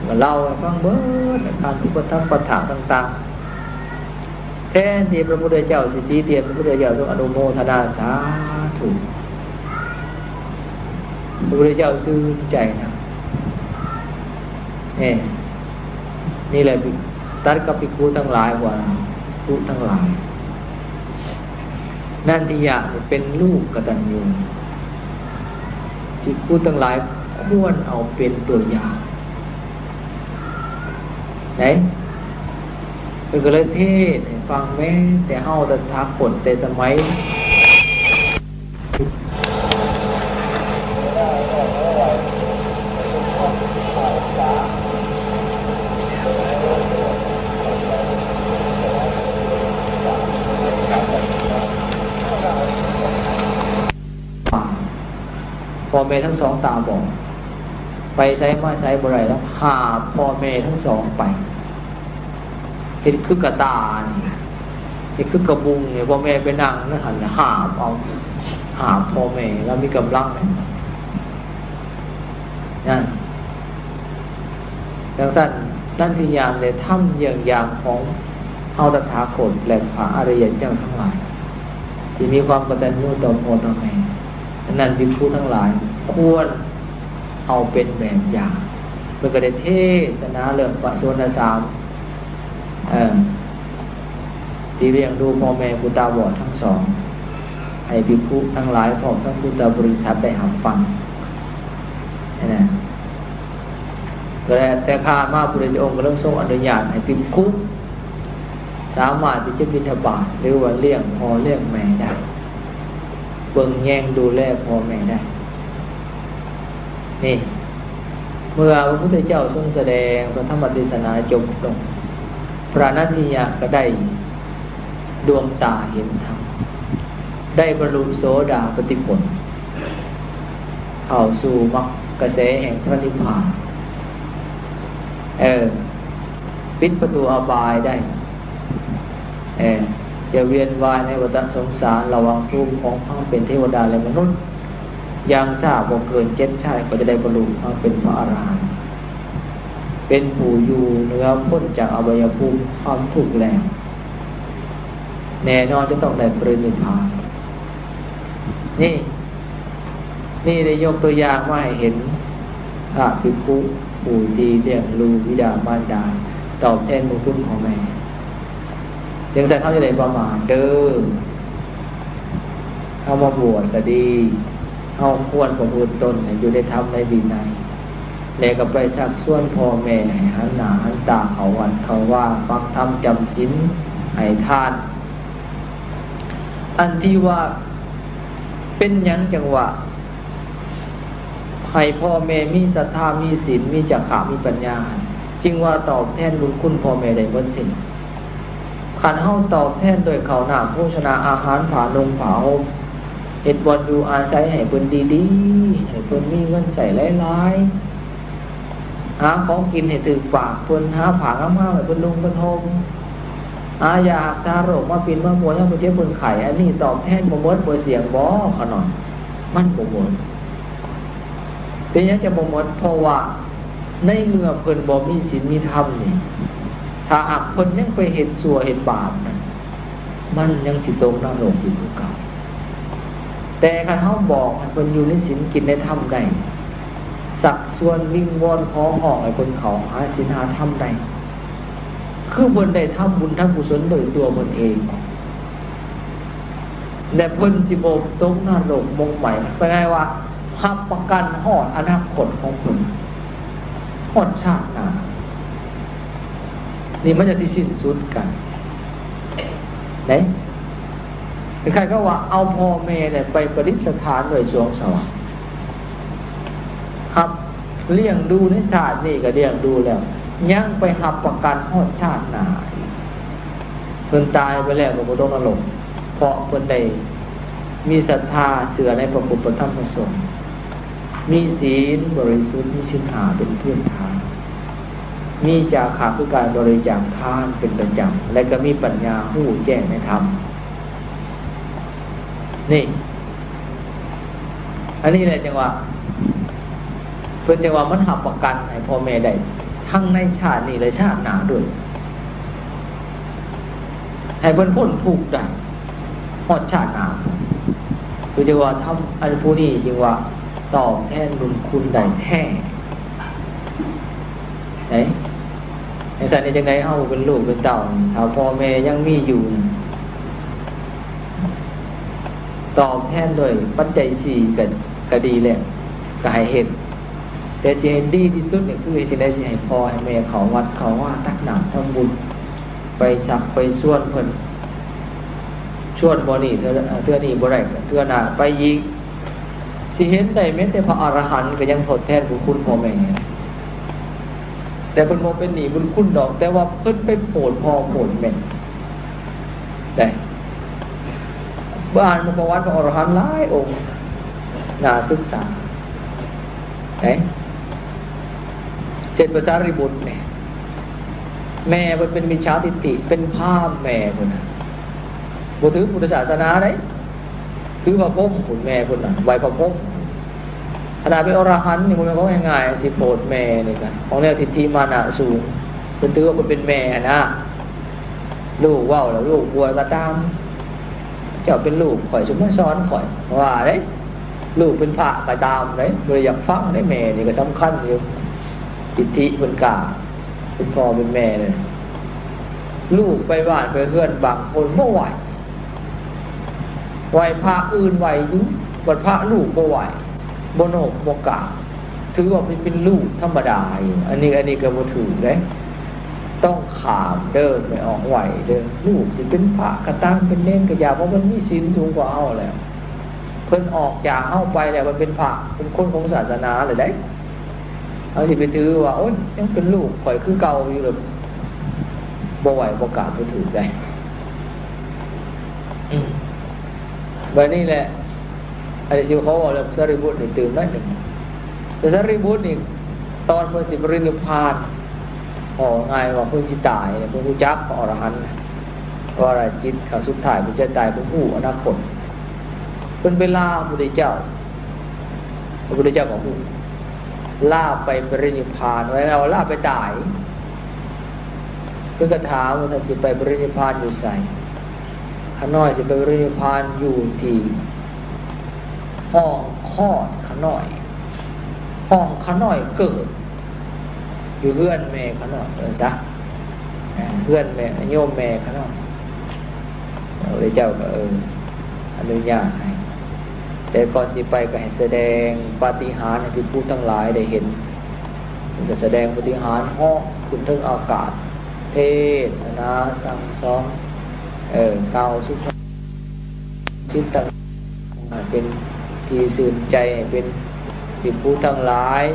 ກໍເລົ່າໃຫ້ຟັງເບິດ ການອຸປະຖຳປະຖາກຕ່າງໆ ແທນທີ່ພະພຸດທະເຈົ້າຊິຕິຕຽນ ພະພຸດທະເຈົ້າຊົງອະນຸໂມທະນາ ສາທຸ ພະພຸດທະເຈົ້າຊື່ນໃຈນຳ. ເອີ ນີ້ແຫຼະ ຕັດກັບພິກຂຸທັງຫຼາຍວ່າ ພິກຂຸທັງຫຼາຍ ນັນທິຍະເປັນລູກກະຕັນຍູ ພິກຂຸທັງຫຼາຍຄວນເອົາເປັນຕົວຢ່າງ ໄດ໋ ເພິ່ນກໍເລີຍເທດໃຫ້ຟັງ ແມ້ແຕ່ເຮົາຕະຖາຄົດແຕ່ສະໄໝ ພໍ່ແມ່ທັງສອງຕາບອດ ໄປໃສມາໃສບໍ່ໄດ້ແລ້ວ ຫາບພໍ່ແມ່ທັງສອງໄປ ເຮັດຄືກະຕ່ານີ້ ເຮັດຄືກະບຸງນີ້ ພໍ່ແມ່ໄປນັ່ງໃນຫັ້ນ ຫາບເອົາ ຫາບພໍ່ແມ່ ລາວມີກຳລັງນັ້ນ ຈັ່ງຊັ້ນ ນັນທິຍາໄດ້ທຳເຢ້ຽງຢ່າງຂອງເຮົາຕະຖາຄົດ ແລະ ພະອະລິຍະເຈົ້າທັງຫຼາຍ ທີ່ມີຄວາມກະຕັນຍູຕໍ່ພໍ່ຕໍ່ແມ່. ດັ່ງນັ້ນ ພິກຂຸທັງຫຼາຍຄວນເອົາເປັນແບບຢ່າງ. ເພິ່ນກໍໄດ້ເທສະໜາເລື່ອງປະສົວນນະສາມ ເອີ ທີ່ລ້ຽງດູພໍ່ແມ່ຜູ້ຕາບອດທັງສອງ ໃຫ້ພິກຂຸທັງຫຼາຍ ພ້ອມທັງພຸດທະບໍລິສັດໄດ້ຮັບຟັງ. ແຕ່ຂ້າມາ ພະພຸດທະອົງກໍເລີຍຊົງອະນຸຍາດໃຫ້ພິກຂຸສາມາດທີ່ຈະບິນທະບາດ ຫຼືວ່າລ້ຽງພໍ່ລ້ຽງແມ່ໄດ້, ເບິ່ງແຍງດູແລພໍ່ແມ່ໄດ້. ນີ້ ເມື່ອພະພຸດທະເຈົ້າຊົງສະແດງພະທຳມະເທດສະໜາຈົບລົງ, ພະນັນທິຍະກໍໄດ້ດວງຕາເຫັນທຳ, ໄດ້ບັນລຸໂສດາປະຕິຜົນ, ເຂົ້າສູ່ມັກກະແສແຫ່ງພະນິບພານ, ເອີ ປິດປະຕູອະບາຍໄດ້, ເອີ ຈະວຽນວ່າຍໃນວັດຕະສົງສານລະຫວ່າງພູມຂອງຄວາມເປັນເທວະດາ ແລະ ມະນຸດ ຢ່າງຊ້າບໍ່ເກີນເຈັດຊາດ ກໍຈະໄດ້ບັນລຸມາເປັນພະອະລະຫັນ, ເປັນຜູ້ຢູ່ເໜືອ ພົ້ນຈາກອະໄວຍະພູມຄວາມທຸກແລ້ວ, ແນ່ນອນຈະຕ້ອງໄດ້ປະລິນິບພານ. ນີ້ ນີ້ໄດ້ຍົກຕົວຢ່າງມາໃຫ້ເຫັນ ພະພິກຂຸຜູ້ທີ່ລ້ຽງດູບິດາມານດາ ຕອບແທນບຸນຄຸນພໍ່ແມ່. ຈັ່ງຊັ້ນເຮົາຈະໄດ້ປະໝາດເດີ. ເຮົາມາບວດກໍດີ, ເຮົາຄວນປະພຶດຕົນໃຫ້ຢູ່ໃນທຳໃນວິໄນ, ແລະ ກໍໄປຊັກຊວນພໍ່ແມ່ໃຫ້ຫັນໜ້າຫັນຕາເຂົ້າວັດເຂົ້າວາ, ຟັງທຳ, ຈຳສິນ, ໃຫ້ທານ. ອັນທີ່ວ່າ ເປັນຫຍັງຈັ່ງວ່າ ໃຫ້ພໍ່ແມ່ມີສັດທາ, ມີສິນ, ມີຈາຄະ, ມີປັນຍາ, ຈຶ່ງວ່າຕອບແທນບຸນຄຸນພໍ່ແມ່ໄດ້ໝົດສິ້ນ. ຄັນເຮົາຕອບແທນດ້ວຍເຂົ້ານ້ຳໂພຊະນາອາຫານ, ຜ້ານຸ່ງຜ້າຫົ່ມ, ເຮັດບ່ອນຢູ່ອາໄສໃຫ້ເພິ່ນດີໆ, ໃຫ້ເພິ່ນມີເງິນໃຊ້ຫຼາຍໆ, ຫາຂອງກິນໃຫ້ຖືກປາກເພິ່ນ, ຫາຜ້າງາມໆໃຫ້ເພິ່ນນຸ່ງເພິ່ນຫົ່ມ, ຫາຢາຮັກສາໂລກມາປິ່ນມາປົວຍາມເພິ່ນເຈັບເພິ່ນໄຂ້, ອັນນີ້ຕອບແທນບໍ່ໝົດບໍ່ສ່ຽງບໍ? ຂະນ້ອຍ ມັນບໍ່ໝົດ. ເປັນຫຍັງຈະບໍ່ໝົດ? ເພາະວ່າໃນເມື່ອເພິ່ນບໍ່ມີສິນມີທຳນີ້, ຖ້າຫາກເພິ່ນຍັງໄປເຮັດຊົ່ວເຮັດບາບນັ້ນ, ມັນຍັງຊິຕົກນະລົກຢູ່ຄືເກົ່າ. ແຕ່ຄັນເຮົາບອກໃຫ້ເພິ່ນຢູ່ໃນສິນກິນໃນທຳໄດ້, ຊັກຊວນວິງວອນຂໍຮ້ອງໃຫ້ເພິ່ນເຂົ້າຫາສິນຫາທຳໄດ້, ຄືເພິ່ນໄດ້ທຳບຸນທຳກຸສົນໂດຍຕົວເພິ່ນເອງ, ແລະ ເພິ່ນຊິບໍ່ຕົກນະລົກໝົກໄໝ. ເປັນໄງວ່າ ຮັບປະກັນຮອດອະນາຄົດຂອງເພິ່ນ, ຮອດຊາດໜ້າ. ນີ້ມັນຈະຊິສິ້ນສຸດກັນເດ້. ຄ້າຍໆກັບວ່າເອົາພໍ່ແມ່ໄປປະດິດສະຖານໄວ້ສວງສະຫວັດ, ຮັບລ້ຽງດູໃນຊາດນີ້ກໍລ້ຽງດູແລ້ວ, ຍັງໄປຮັບປະກັນຮອດຊາດໜ້າອີກ. ເພິ່ນຕາຍໄປແລ້ວກໍບໍ່ຕົກນະລົກ, ເພາະເພິ່ນໄດ້ມີສັດທາເຊື່ອໃນພະພຸດ ພະທຳ ພະສົງ, ມີສິນບໍລິສຸດ, ມີສິນຫ້າເປັນພື້ນຖານ, ມີຈາຄະຄືການບໍລິຈາກທານເປັນປະຈຳ, ແລະ ກໍມີປັນຍາຮູ້ແຈ້ງໃນທຳ. ນີ້ ອັນນີ້ແຫຼະຈັ່ງວ່າ ເພິ່ນຈັ່ງວ່າມັນຮັບປະກັນໃຫ້ພໍ່ແມ່ໄດ້ ທັງໃນຊາດນີ້ ແລະ ຊາດໜ້າດ້ວຍ, ໃຫ້ເພິ່ນພົ້ນທຸກໄດ້ຮອດຊາດໜ້າ. ຄືຈັ່ງວ່າທຳ ອັນຜູ້ນີ້ຈຶ່ງວ່າຕອບແທນບຸນຄຸນໄດ້ແທ້. ເອີ ຈັ່ງຊັ້ນເຮັດຈັ່ງໃດເຮົາເປັນລູກເປັນເຕົ້ານີ້ ຖ້າພໍ່ແມ່ຍັງມີຢູ່ ຕອບແທນດ້ວຍປັດໄຈສີ່ ກໍ ກໍດີແລ້ວ ກໍໃຫ້ເຮັດ, ແຕ່ຊິໃຫ້ດີທີ່ສຸດນີ້ ຄືເຮັດຈັ່ງໃດຊິໃຫ້ພໍ່ໃຫ້ແມ່ເຂົ້າວັດເຂົ້າວາ ຕັກນ້ຳທຳບຸນ ໄປຊັກໄປຊວນເພິ່ນ ຊວນບໍ່ນີ້ເທື່ອ ເທື່ອນີ້ບໍ່ໄດ້ ເທື່ອໜ້າໄປອີກ. ຊິເຫັນໄດ້ແມ້ແຕ່ພະອະລະຫັນກໍຍັງທົດແທນບຸນຄຸນພໍ່ແມ່, ແຕ່ເພິ່ນບໍ່ເປັນໜີ້ບຸນຄຸນດອກ, ແຕ່ວ່າເພິ່ນໄປໂພດພໍ່ໂພດແມ່ໄດ້. ເບິ່ງອ່ານປະຫວັດພະອະລະຫັນຫຼາຍອົງ ໜ້າສຶກສາເດ້. ເຊັ່ນພະສາລີບຸດນີ້ ແມ່ເພິ່ນເປັນມິດສາທິດຖິ ເປັນພາມແມ່ເພິ່ນນະ, ບໍ່ຖືພຸດທະສາສະໜາໃດ. ຄືພະພົມພຸ້ນ ແມ່ເພິ່ນນະໄຫວ້ພະພົມ. ຂະໜາດເປັນອະລະຫັນນີ້ບໍ່ແມ່ນຂອງງ່າຍໆ ຊິໂພດແມ່ນີ້ກະຂອງແນວທິດຖິມານະສູງ. ເພິ່ນຖືວ່າເພິ່ນເປັນແມ່ຫັ້ນນະ, ລູກເວົ້າແລ້ວລູກປ່ວຍກໍຕາມ, ເຈົ້າເປັນລູກຂ້ອຍ ສົມມາສອນຂ້ອຍ ວ່າເດ້. ລູກເປັນພະກໍຕາມເດ້, ບໍ່ໄດ້ຢາກຟັງເດ້. ແມ່ນີ້ກໍສຳຄັນຢູ່, ທິດຖິເພິ່ນກ້າ ເປັນພໍ່ເປັນແມ່ເດ້. ລູກໄປບ້ານໄປເຮືອນບາງຄົນບໍ່ໄຫວ້ ໄຫວ້ພະອື່ນໄຫວ້ຢູ່ ບັດພະລູກບໍ່ໄຫວ້ ບໍ່ໂນບບໍ່ກາບ ຖືວ່າເປັນ ເປັນລູກທຳມະດາຢູ່. ອັນນີ້ ອັນນີ້ກໍບໍ່ຖືກເດ້ ຕ້ອງຂ້າມເດີ ໄປອອກໄຫວ້ເດີ. ລູກຊິເປັນພະກໍຕາມ ເປັນເນນກໍຢ່າ ເພາະມັນມີສິນສູງກວ່າເຮົາແລ້ວ. ເພິ່ນອອກຈາກເຮົາໄປແລ້ວ ເພິ່ນເປັນພະ ເປັນຄົນຂອງສາສະໜາແລ້ວເດ້. ເຮົາຊິໄປຖືວ່າ ໂອ້ຍ ຍັງເປັນລູກຂ້ອຍຄືເກົ່າຢູ່ ແລ້ວບໍ່ໄຫວ້ບໍ່ກາບ ບໍ່ຖືກໃດ. ອືມ ບັດນີ້ແຫຼະ ອັນນີ້ຊິຂໍເວົ້າເລື່ອງພະສາລີບຸດນີ້ຕື່ມໜ້ອຍໜຶ່ງ. ພະສາລີບຸດນີ້ ຕອນເພິ່ນຊິປະລິນິບພານ ເວົ້າງ່າຍວ່າເພິ່ນຊິຕາຍ ເພິ່ນຮູ້ຈັກພະອໍລະຫັນ ວາລະຈິດຄັ້ງສຸດທ້າຍ ເພິ່ນຈະຕາຍ ເພິ່ນຮູ້ອະນາຄົດ ເພິ່ນໄປລາພະພຸດທະເຈົ້າ ພະພຸດທະເຈົ້າກໍຮູ້ ລາໄປປະລິນິບພານ ວ່າລາໄປຕາຍ. ເພິ່ນກໍຖາມວ່າ ທ່ານຊິໄປປະລິນິບພານຢູ່ໃສ? ຂ້ານ້ອຍຊິໄປປະລິນິບພານຢູ່ທີ່ຫ້ອງຄອດຂ້ານ້ອຍ ຫ້ອງຂ້ານ້ອຍເກີດ ຢູ່ເຮືອນແມ່ຂ້ານ້ອຍ ເອີ ຕາ ເຮືອນແມ່ ໂຍມແມ່ຂ້ານ້ອຍ. ພະພຸດທະເຈົ້າກໍ ເອີ ອະນຸຍາດໃຫ້ ແຕ່ກ່ອນຊິໄປກໍໃຫ້ສະແດງປາຕິຫານໃຫ້ພິກຂຸທັງຫຼາຍໄດ້ເຫັນ. ເພິ່ນກໍສະແດງປາຕິຫານເຫາະຂຶ້ນເທິງອາກາດ ເທສະໜາສັ່ງສອນ ເອີ ກ່າວສຸພາ ສິດຕ່າງ ໃຫ້ເປັນທີ່ຊື່ນໃຈ ໃຫ້ເປັນພິກຂຸທັງຫຼາຍ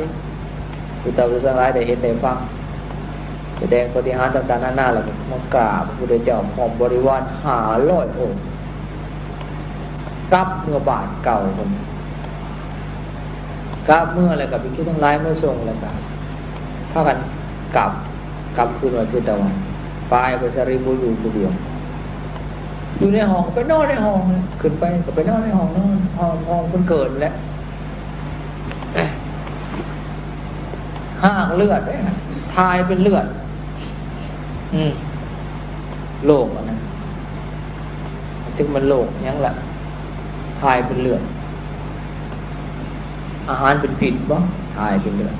ຜູ້ເຖົ້າຜູ້ທັງຫຼາຍໄດ້ເຫັນໄດ້ຟັງ ສະແດງປາຕິຫານຕ່າງໆນານາ ແລ້ວກໍມາກາບພະພຸດທະເຈົ້າພ້ອມບໍລິວານຫ້າຮ້ອຍອົງ ກັບເມືອບ້ານເກົ່າເພິ່ນ. ກັບເມືອແລ້ວກໍພິກຂຸທັງຫຼາຍມາສົ່ງ ແລ້ວກໍພາກັນກັບ ກັບຄືນວັດເຊຕະວັນ ປາຍພະສາລີບຸດຢູ່ຜູ້ດຽວ ຢູ່ໃນຫ້ອງ ໄປນອນໃນຫ້ອງ ຂຶ້ນໄປກໍໄປນອນໃນຫ້ອງນອນ ຫ້ອງ ຫ້ອງເພິ່ນເກີດແຫຼະ. ຮາກເລືອດເດ້ ຖ່າຍເປັນເລືອດ ອືມ ໂລກອັນນັ້ນ ຈັກແມ່ນໂລກຫຍັງລະ ຖ່າຍເປັນເລືອດ ອາຫານເປັນພິດບໍ ຖ່າຍເປັນເລືອດ.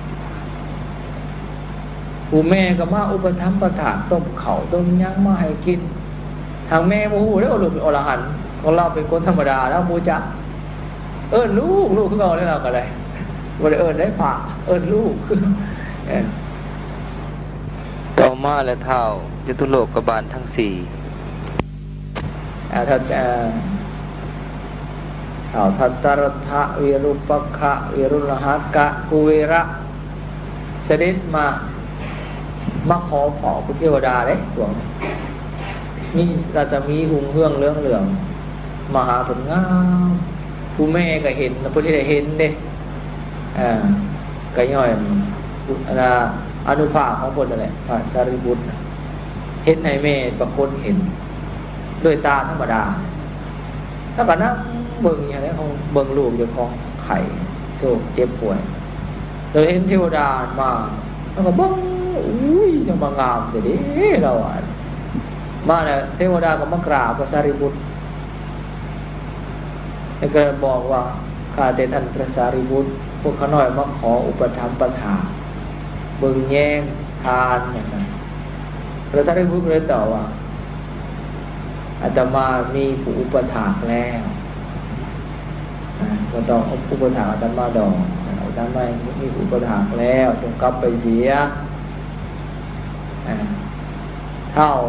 ຜູ້ແມ່ກໍມາອຸປະຖຳປະຖາກ ຕົ້ມເຂົ້າຕົ້ມຫຍັງມາໃຫ້ກິນ. ຫາກແມ່ບໍ່ຮູ້ເດ້ວ່າລູກເປັນອໍລະຫັນ ຂອງລາວເປັນຄົນທຳມະດາ ລາວບໍ່ຮູ້ຈັກ ເອີ້ນລູກ ລູກຄືເກົ່າເດ້ ລາວກໍໄດ້ ບໍ່ໄດ້ເອີ້ນໄດ້ພະ ເອີ້ນລູກ. ເອີ ຕໍ່ມາແລະທ້າວຈະຕຸໂລກກະບານທັງສີ່ ອາ ທ້າວ ເອີ ທ້າວທັດຕະລັດຖະ ວິຣູປະຄະ ວິລຸນລະຫະກະ ກຸເວລະ ສະເດັດມາ ມາຂໍເຝົ້າເທວະດາເດ້ ພວກນີ້ ມີລັດສະໝີຮຸ່ງເຮືອງເຫຼືອງເຫຼືອງ ມາຫາເພິ່ນງາມ. ຜູ້ແມ່ກໍເຫັນ ເພິ່ນເຮັດໃຫ້ເຫັນເດ້ ເອີ ກໍຍ້ອນ ອາ ອານຸພາບຂອງເພິ່ນນັ້ນແຫຼະ ພະສາລີບຸດ ເຮັດໃຫ້ແມ່ປາກົດເຫັນດ້ວຍຕາທຳມະດາ. ແລ້ວກໍນັ່ງເບິ່ງຢູ່ຫັ້ນແຫຼະ ເບິ່ງລູກເຈົ້າຂອງໄຂ້ໂສກເຈັບປ່ວຍ ແລ້ວເຫັນເທວະດາມາ ແລ້ວກໍເບິ່ງ ອຸ້ຍ ຈັ່ງມາງາມແທ້ເດ ລາວວ່າ. ມາແລ້ວເທວະດາກໍມາກາບພະສາລີບຸດ ແລ້ວກໍບອກວ່າ ຂ້າແຕ່ທ່ານພະສາລີບຸດ ພວກຂ້ານ້ອຍມາຂໍອຸປະຖຳປະຖາກ ເບິ່ງແຍງທ່ານ ວ່າຊັ້ນ. ພະສາລີບຸດກໍເລີຍຕອບວ່າ ອາດຕະມາມີຜູ້ອຸປະຖາກແລ້ວ ອາ ບໍ່ຕ້ອງອຸປະຖາກອາດຕະມາດອກ ອາດຕະມາມີຜູ້ອຸປະຖາກແລ້ວ ຈົ່ງກັບໄປເສຍ. ອາ ທ້າວ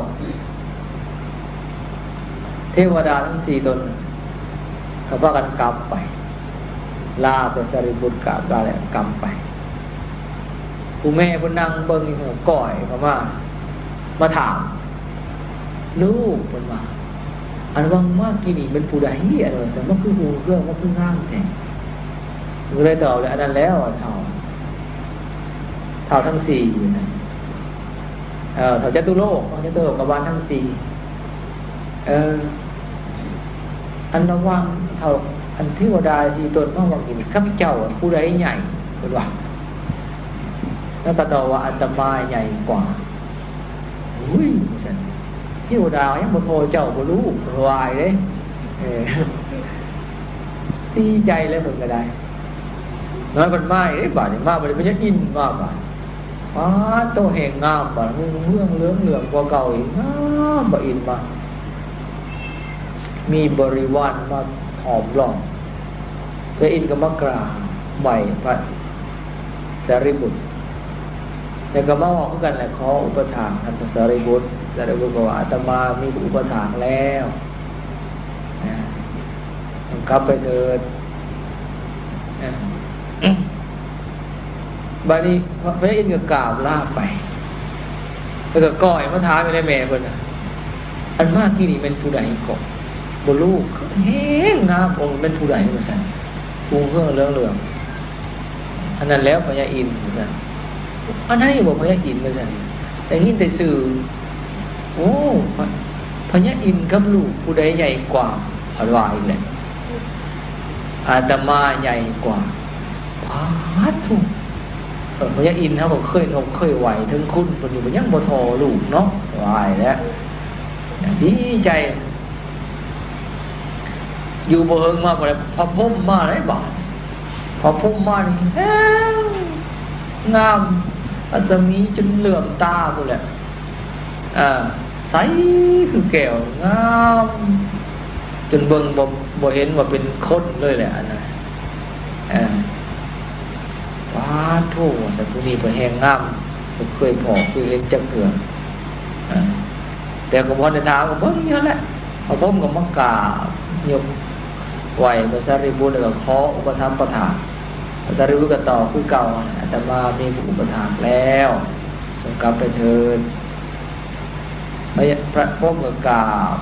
ເທວະດາທັງສີ່ຕົນ ກໍພາກັນກັບໄປ ລາພະສາລີບຸດ ກັບລາແລ້ວກັບໄປ. ຜູ້ແມ່ເພິ່ນນັ່ງເບິ່ງຢູ່ ກ້ອຍເຂົ້າມາ ມາຖາມ ລູກ ເພິ່ນວ່າ ອັນວ່າມາກີ້ນີ້ແມ່ນຜູ້ໃດ ອັນວ່າຊັ້ນ ມັນຄືຮຸ່ງເຮືອງ ມັນຄືງາມແທ້? ເພິ່ນກໍເລີຍຕອບວ່າ ອັນນັ້ນແຫຼະ ທ້າວ ທ້າວທັງສີ່ ເອີ ທ້າວຈະຕຸໂລກ ທ້າວຈະຕຸໂລກະບານທັງສີ່ ເອີ ອັນລະຫວ່າງທ້າວ ອັນເທວະດາສີ່ຕົນມາວ່າງນີ້ ກັບເຈົ້າ ຜູ້ໃດໃຫຍ່? ເພິ່ນວ່າ ແລ້ວກໍຕອບວ່າ ອາດຕະມາໃຫຍ່ກວ່າ. ໂອ້ຍ ວ່າຊັ້ນ ເທວະດາຍັງບໍ່ທໍ່ເຈົ້າບໍ່ລູກ ເພິ່ນວ່າເດ້. ເອີ ດີໃຈແລ້ວເພິ່ນກໍໄດ້ ນ້ອຍເພິ່ນມາອີກເດ້ ບາດນີ້ມາ ບາດນີ້ເພິ່ນຍັງອິນມາບາດ ປາດໂທ້ ແຮ່ງງາມບາດ ຮຸ່ງເຮືອງເຫຼືອງເຫຼືອງກວ່າເກົ່າອີກ ງາມ ພະອິນມາ ມີບໍລິວານມາຫ້ອມລ້ອມ ພະອິນກໍມາກາບໄຫວ້ພະສາຣີບຸດ ແລ້ວກໍມາເວົ້າຄືກັນແຫຼະ ຂໍອຸປະຖາກທ່ານພະສາຣີບຸດ. ສາຣີບຸດກໍວ່າ ອາດຕະມາມີຜູ້ອຸປະຖາກແລ້ວ ນະ ກັບໄປເຖີດ ນະ. ບາດນີ້ພະ ພະອິນກໍກາບລາໄປ ແລ້ວກໍກ້ອຍມາຖາມອີກໃນແມ່ເພິ່ນນະ ອັນມາກີ້ນີ້ແມ່ນຜູ້ໃດເກາະ? ບໍ່ຮູ້ ແຮ່ງງາມ ໂອ້ ແມ່ນຜູ້ໃດວ່າຊັ້ນ ຮຸ່ງເຮືອງເຫຼືອງເຫຼືອງ ອັນນັ້ນແຫຼະພະຍາອິນວ່າຊັ້ນ ອັນໃດບໍ່ພະຍາອິນວ່າຊັ້ນ ໄດ້ຍິນແຕ່ຊື່ ໂອ້ ພະ ພະຍາອິນກັບລູກຜູ້ໃດໃຫຍ່ກວ່າ ເພິ່ນວ່າອີກແຫຼະ ອາດຕະມາໃຫຍ່ກວ່າ. ປາດໂທ້ ເອີ ພະຍາອິນເຮົາກໍເຄີຍນົບເຄີຍໄຫວ້ເຖິງຄຸນເພິ່ນຢູ່ ກໍຍັງບໍ່ທໍ່ລູກເນາະ ວ່າອີກແຫຼະ ດີໃຈ. ຢູ່ບໍ່ເຫິງມາບໍ່ໄດ້ ພະພົມມາເດ້ບາດ ພະພົມມານີ້ແຮງງາມ ລັດສະໝີຈົນເຫຼື້ອມຕາພຸ້ນແຫຼະ ເອີ ໃສຄືແກ້ວ ງາມ ຈົນເບິ່ງບໍ່ ບໍ່ເຫັນວ່າເປັນຄົນເລີຍແຫຼະ ອັນນັ້ນ ເອີ ປາດໂທ້ ວ່າຊັ້ນ ຜູ້ນີ້ເພິ່ນແຮ່ງງາມ ບໍ່ເຄີຍພໍ້ເຄີຍເຫັນຈັກເທື່ອ ເອີ ແຕ່ກໍບໍ່ໄດ້ຖາມ ກໍເບິ່ງຢູ່ຫັ້ນແຫຼະ ພະພົມກໍມາກາບຍົກໄຫວ້ພະສາຣີບຸດ ແລ້ວກໍຂໍອຸປະຖຳປະຖາກ ພະສາຣີບຸດກໍຕອບຄືເກົ່າ ອາດຕະມາມີຜູ້ອຸປະຖາກແລ້ວ ຈົ່ງກັບໄປເທີດ. ພະ ພະພົມກໍກາບ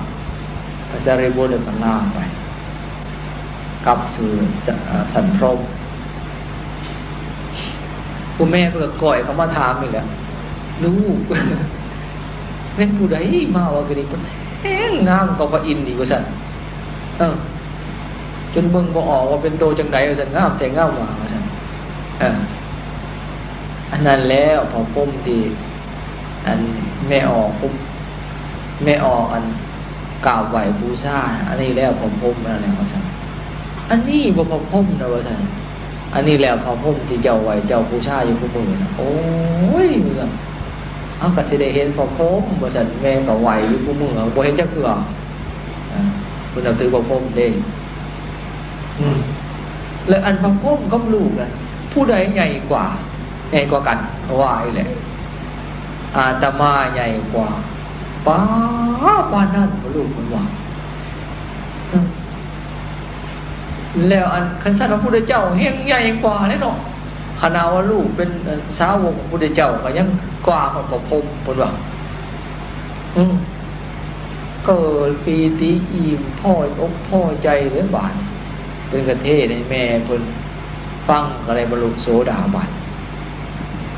ພະສາຣີບຸດ ແລ້ວກໍລາໄປ ກັບສູ່ ສ- ເອີ ຊັ້ນພົມ. ຜູ້ແມ່ເພິ່ນກໍກ້ອຍເຂົ້າມາຖາມອີກແຫຼະ ລູກ ແມ່ນຜູ້ໃດມາວ່າກະນີ້ ເພິ່ນແຮ່ງງາມກວ່າພະອິນອີກວ່າຊັ້ນ ເອີ ຈົນເບິ່ງບໍ່ອອກວ່າເປັນໂຕຈັ່ງໃດວ່າຊັ້ນ ງາມແທ້ງາມວ່າວ່າຊັ້ນ ເອີ ອັນນັ້ນແຫຼະພະພົມທີ່ ອັນແມ່ອອກ ແມ່ອອກ ອັນກາບໄຫວ້ບູຊາ ອັນນີ້ແຫຼະພະພົມນັ້ນແຫຼະວ່າຊັ້ນ ອັນນີ້ບໍ່ພະພົມນະວ່າຊັ້ນ ອັນນີ້ແຫຼະພະພົມທີ່ເຈົ້າໄຫວ້ເຈົ້າບູຊາຢູ່ຄູ່ມື້ນະ ໂອ້ຍ ວ່າຊັ້ນ ເຮົາກໍຊິໄດ້ເຫັນພະພົມວ່າຊັ້ນ ແມ່ກໍໄຫວ້ຢູ່ຄູ່ມື້ ບໍ່ເຫັນຈັກເທື່ອ ອ່າ ເພິ່ນນັບຖືພະພົມເດ້ ອືມ ແລະ ອັນພະພົມກັບລູກນັ້ນ ຜູ້ໃດໃຫຍ່ກວ່າ ໃຫຍ່ກວ່າກັນ ເຂົາວ່າອີກແຫຼະ ອາດຕະມາໃຫຍ່ກວ່າ ປາ ປານນັ້ນບໍ່ ລູກເພິ່ນວ່າ ອືມ ແລ້ວອັນ ຄັນຊັ້ນພະພຸດທະເຈົ້າແຮ່ງໃຫຍ່ກວ່າແຫຼະເນາະ ຂະໜາດວ່າລູກເປັນ ເອີ ສາວົກຂອງພະພຸດທະເຈົ້າ ກໍຍັງກວ່າຮອດພະພົມ ເພິ່ນວ່າ ອືມ ເກີດປີຕິອີ່ມພໍ້ອົກພໍ້ໃຈເລີຍບາດນີ້ ເພິ່ນກໍເທດໃຫ້ແມ່ເພິ່ນຟັງ ກໍໄດ້ບັນລຸໂສດາບັນ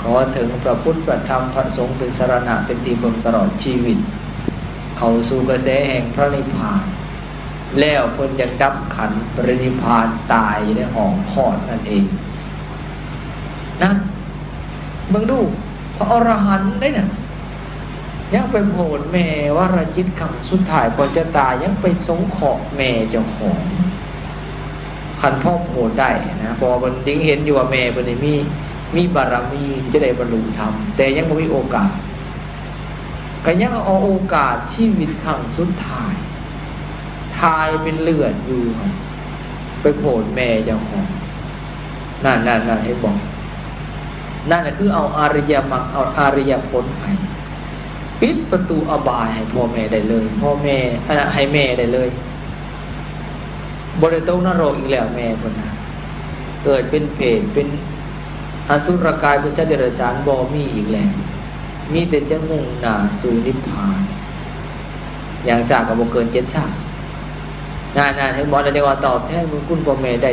ຂໍເຖິງພະພຸດ ພະທຳ ພະສົງເປັນສະລະນະ ເປັນທີ່ເບິ່ງຕະຫຼອດຊີວິດ ເຂົ້າສູ່ກະແສແຫ່ງພະນິບພານ ແລ້ວເພິ່ນຈັ່ງດັບຂັນປະລິນິບພານ ຕາຍຢູ່ໃນຫ້ອງຄອດນັ້ນເອງ ນັ້ນ ເບິ່ງດູ ພະອໍລະຫັນເດ້ນະ ຍັງໄປໂຜດແມ່ວະລະຈິດຄັ້ງສຸດທ້າຍ ກ່ອນຈະຕາຍ ຍັງໄປສົງເຄາະແມ່ເຈົ້າຂອງ ຄັນພໍໂຜດໄດ້ນະ ເພາະວ່າເພິ່ນເລັງເຫັນຢູ່ວ່າແມ່ເພິ່ນນີ້ມີ ມີບາລະມີທີ່ຈະໄດ້ບັນລຸທຳ ແຕ່ຍັງບໍ່ມີໂອກາດ ກໍຍັງເອົາໂອກາດຊີວິດຄັ້ງສຸດທ້າຍ ຖ່າຍເປັນເລືອດຢູ່ຫັ້ນ ໄປໂຜດແມ່ເຈົ້າຂອງ ນັ້ນໆໆ ເຫັນບໍ່? ນັ້ນແຫຼະຄືເອົາອະລິຍະມັກ ເອົາອະລິຍະຜົນໃຫ້ ປິດປະຕູອະບາຍໃຫ້ພໍ່ແມ່ໄດ້ເລີຍ ພໍ່ແມ່ ເອີ ໃຫ້ແມ່ໄດ້ເລີຍ ບໍ່ໄດ້ຕົກນະລົກອີກແລ້ວແມ່ເພິ່ນນະ ເກີດເປັນເປດ ເປັນອະສຸລະກາຍ ເປັນສັດເດຍລະສານ ບໍ່ມີອີກແລ້ວ ມີແຕ່ຈະມຸ່ງໜ້າສູ່ນິບພານ ຢ່າງຊ້າກໍບໍ່ເກີນເຈັດຊາດ ນັ້ນໆ ເຫັນບໍ່? ແລ້ວຈັ່ງວ່າຕອບແທນບຸນຄຸນພໍ່ແມ່ໄດ້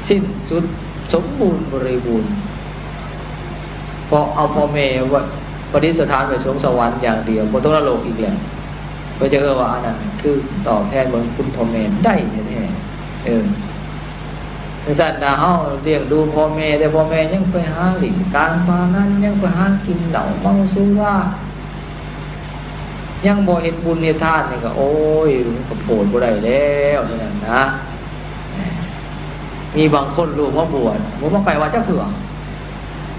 ສິ້ນສຸດສົມບູນບໍລິບູນ ເພາະເອົາພໍ່ແມ່ໄວ້ປະດິດສະຖານໄວ້ສວງສະຫວັນຢ່າງດຽວ ບໍ່ຕົກນະລົກອີກແລ້ວ ເພິ່ນຈະເອີ້ນວ່າອັນນັ້ນຄືຕອບແທນບຸນຄຸນພໍ່ແມ່ໄດ້ແທ້ໆ ເອີ ຈັ່ງຊັ້ນນະ ເຮົາລ້ຽງດູພໍ່ແມ່ ແຕ່ພໍ່ແມ່ຍັງໄປຫາຫຼິ້ນການພະນັນ ຍັງໄປຫາກິນເຫຼົ້າເມົາສຸລາ ຍັງບໍ່ເຮັດບຸນເຮັດທານນີ້ກໍ ໂອ້ຍ ມັນກໍໂຜດບໍ່ໄດ້ແລ້ວ ເທົ່ານັ້ນນະ. ມີບາງຄົນລູກມາບວດ ບໍ່ມາໃກ້ວັດຈັກເທື່ອ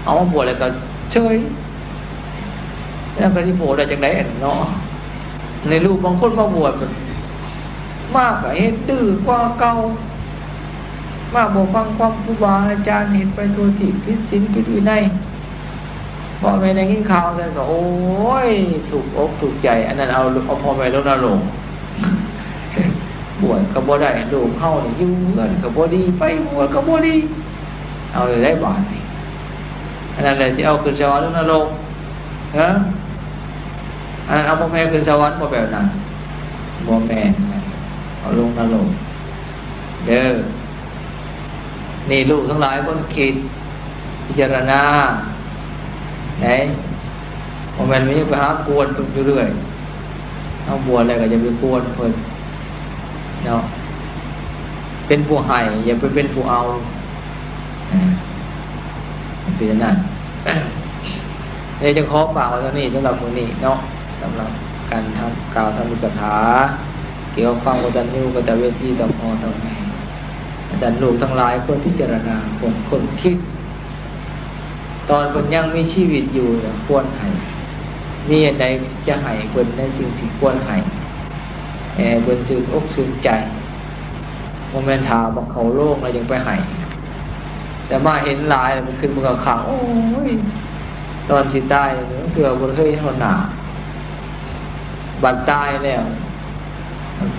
ເອົາມາບວດແລ້ວກໍ ເຊີຍ ແລ້ວກໍຊິບວດໄດ້ຈັ່ງໃດເນາະ? ໃນລູກບາງຄົນມາບວດ ມາກໍເຮັດດື້ກວ່າເກົ່າ ມາບໍ່ຟັງຄວາມຄູບາອາຈານ ເຮັດໄປທົ່ວທີບ ຜິດສິນຜິດວິໄນ. ພໍ່ແມ່ໄດ້ຍິນຂ່າວຊັ້ນກໍ ໂອ້ຍ ທຸກອົກທຸກໃຈ. ອັນນັ້ນເອົາ ເອົາພໍ່ແມ່ລົງນະລົກ ບວດກໍບໍ່ໄດ້ ລູກເຮົານີ້ຢູ່ເຮືອນກໍບໍ່ດີ ໄປບວດກໍບໍ່ດີ ເອົາແນວໃດບາດນີ້? ອັນນັ້ນແຫຼະຊິເອົາຂຶ້ນສະຫວັນ ຫຼື ລົງນະລົກ? ຮະ? ອັນນັ້ນເອົາພໍ່ແມ່ຂຶ້ນສະຫວັນບໍ່ ແບບນັ້ນ? ບໍ່ແມ່ນ ເອົາລົງນະລົກເດີ້. ນີ້ລູກທັງຫຼາຍຄວນຄິດ ພິຈາລະນາໄດ້ ບໍ່ແມ່ນມີຫຍັງໄປຫາກວນເພິ່ນຢູ່ເລື້ອຍ. ເຮົາບວດແລ້ວກໍຢ່າໄປກວນເພິ່ນເນາະ ເປັນຜູ້ໃຫ້ ຢ່າໄປເປັນຜູ້ເອົາ. ເປັນອັນນັ້ນ ເດ ຈະຂໍຝາກໄວ້ເທົ່ານີ້ສຳລັບມື້ນີ້ເນາະ ສຳລັບການທຳ ກ່າວທຳມິດກະຖາ ກ່ຽວກັບຄວາມກະຕັນຍູກະຕະເວທີຕໍ່ພໍ່ຕໍ່ແມ່. ອາຈານ ລູກທັງຫຼາຍຄວນພິຈາລະນາ ຄວນຄົ້ນຄິດ ຕອນເພິ່ນຍັງມີຊີວິດຢູ່ ຄວນໃຫ້ ມີອັນໃດຈະໃຫ້ເພິ່ນໃນສິ່ງທີ່ຄວນໃຫ້ ໃຫ້ເພິ່ນຊື່ນອົກຊື່ນໃຈ. ບໍ່ແມ່ນຖ້າມາເຂົ້າໂລງແລ້ວຈຶ່ງໄປໃຫ້. ແຕ່ມາເຫັນຫຼາຍແລ້ວມັນຂຶ້ນມາຄັກໆ ໂອ້ຍ ຕອນຊິຕາຍເທື່ອບໍ່ເຄີຍເຫັນຮອດໜ້າ ບັດຕາຍແລ້ວ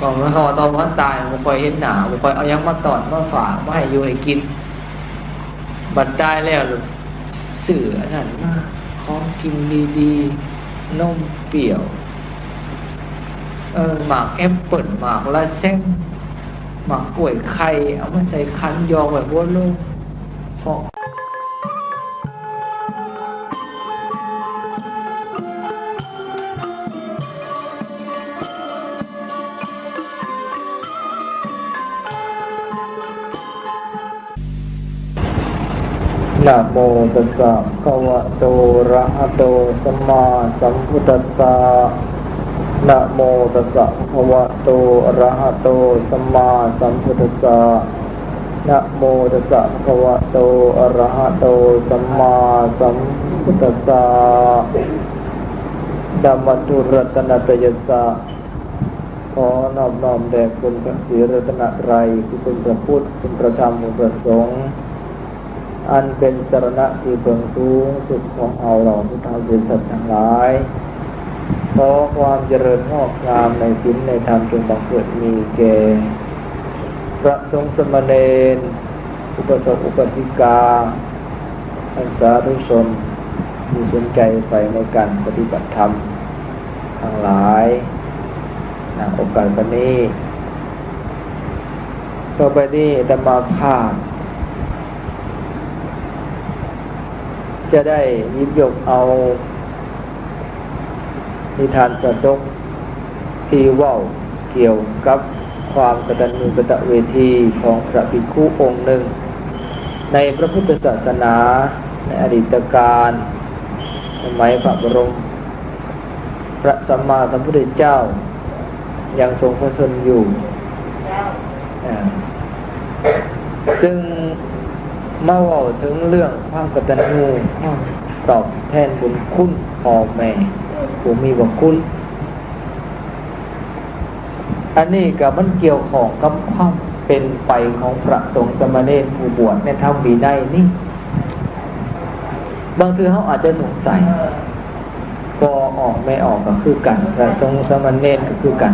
ກໍໝາຍຄວາມວ່າຕອນບໍ່ທັນຕາຍບໍ່ຄ່ອຍເຫັນໜ້າ ບໍ່ຄ່ອຍເອົາຫຍັງມາຕ້ອນມາຝາກ ມາໃຫ້ຢູ່ໃຫ້ກິນ. ບັດຕາຍແລ້ວ ຊື້ອັນນັ້ນມາ ຂອງກິນດີໆ ນົມປ່ຽວ ເອີ ໝາກແອັບເປິ້ນ ໝາກລະແຊງ ໝາກກ້ວຍໄຂ່ ເອົາມາໃສ່ຂັນ ຢອກໄວ້ຫົວໂລງ ເພາະ ນະໂມຕັດສະ ພະຄະວະໂຕ ອະລະຫະໂຕ ສຳມາສຳພຸດທັດສະ ນະໂມຕັດສະ ພະຄະວະໂຕ ອະລະຫະໂຕ ສຳມາສຳພຸດທັດສະ ນະໂມຕັດສະ ພະຄະວະໂຕ ອະລະຫະໂຕ ສຳມາສຳພຸດທັດສະ ນະມະຕຸ ລັດຕະນະຕະຍັດສະ. ຂໍນອບນ້ອມແດ່ຄຸນພະສີລັດຕະນະໄຕ ຄືຄຸນພະພຸດ ຄຸນພະທຳ ຄຸນພະສົງ ອັນເປັນສະລະນະທີ່ເພິ່ງສູງສຸດຂອງເຮົາເຫຼົ່າພຸດທະບໍລິສັດທັງຫຼາຍ. ຂໍຄວາມຈະເລີນງອກງາມໃນສິນໃນທຳ ຈົ່ງບັງເກີດມີແກ່ພະສົງສາມະເນນ ອຸບາສົກອຸບາສິກາ ທ່ານສາທຸຊົນທີ່ສົນໃຈໃຝ່ໃນການປະຕິບັດທຳທັງຫຼາຍ ນະໂອກາດບັດນີ້. ຕໍ່ໄປນີ້ອາດຕະມາພາບຈະໄດ້ຫຍິບຍົກເອົາ ນິທານຊາດົກ ທີ່ເວົ້າກ່ຽວກັບຄວາມກະຕັນຍູກະຕະເວທີຂອງພະພິກຂຸອົງໜຶ່ງໃນພະພຸດທະສາສະໜາໃນອະດີດຕະການ ສະໄໝພະບໍລົມ ພະສຳມາສຳພຸດທະເຈົ້າຍັງຊົງພະຊົນຢູ່. ອາ ຊຶ່ງມາເວົ້າເຖິງເລື່ອງຄວາມກະຕັນຍູ ຄວາມຕອບແທນບຸນຄຸນພໍ່ແມ່ຜູ້ມີພະຄຸນ. ອັນນີ້ກໍມັນກ່ຽວຂ້ອງກັບຄວາມເປັນໄປຂອງພະສົງສາມະເນນຜູ້ບວດໃນທຳວິໄນນີ້. ບາງເທື່ອເຮົາອາດຈະສົງໄສ ພໍ່ອອກແມ່ອອກກໍຄືກັນ ພະສົງສາມະເນນກໍຄືກັນ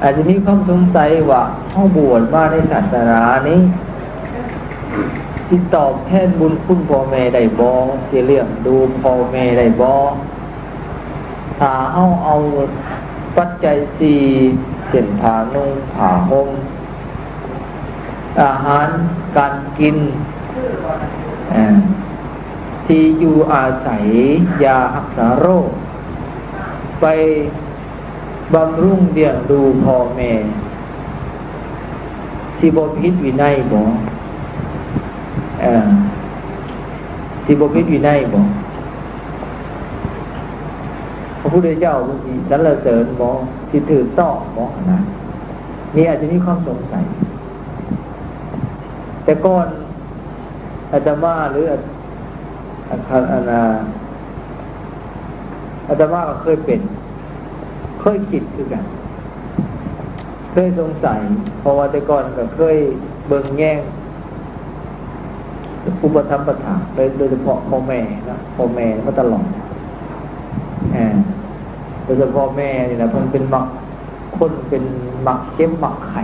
ອາດຈະມີຄວາມສົງໄສວ່າ ເຮົາບວດມາໃນສາສະໜານີ້ ຊິຕອບແທນບຸນຄຸນພໍ່ແມ່ໄດ້ບໍ່? ຊິລ້ຽງດູພໍ່ແມ່ໄດ້ບໍ່? ຖ້າເຮົາເອົາປັດໄຈສີ່ ເຊັ່ນ ຜ້ານຸ່ງຜ້າຫົ່ມ ອາຫານການກິນ ເອີ ທີ່ຢູ່ອາໄສ ຢາຮັກສາໂລກ ໄປບຳລຸງລ້ຽງດູພໍ່ແມ່ ຊິບໍ່ຜິດວິໄນບໍ່? ເອີ ຊິບໍ່ຜິດວິໄນບໍ່? ພະພຸດທະເຈົ້າເພິ່ນຊິສັນລະເສີນບໍ່? ຊິຖືກຕ້ອງບໍ່? ນະ ນີ້ອາດຈະມີຄວາມສົງໄສ. ແຕ່ກ່ອນອາດຕະມາ ຫຼື ອັນ ອັນ ອັນ ອາ ອາດຕະມາກໍເຄີຍເປັນ ເຄີຍຄິດຄືກັນ ເຄີຍສົງໄສ ເພາະວ່າແຕ່ກ່ອນກໍເຄີຍເບິ່ງແຍງອຸປະຖຳປະຖາ ໂດຍ ໂດຍສະເພາະພໍ່ແມ່ເນາະ ພໍ່ແມ່ມາຕະຫຼອດ ອາ ໂດຍສະເພາະແມ່ນີ້ລະ ເພິ່ນເປັນມັກ ຄົນເປັນມັກເຈັບມັກໄຂ້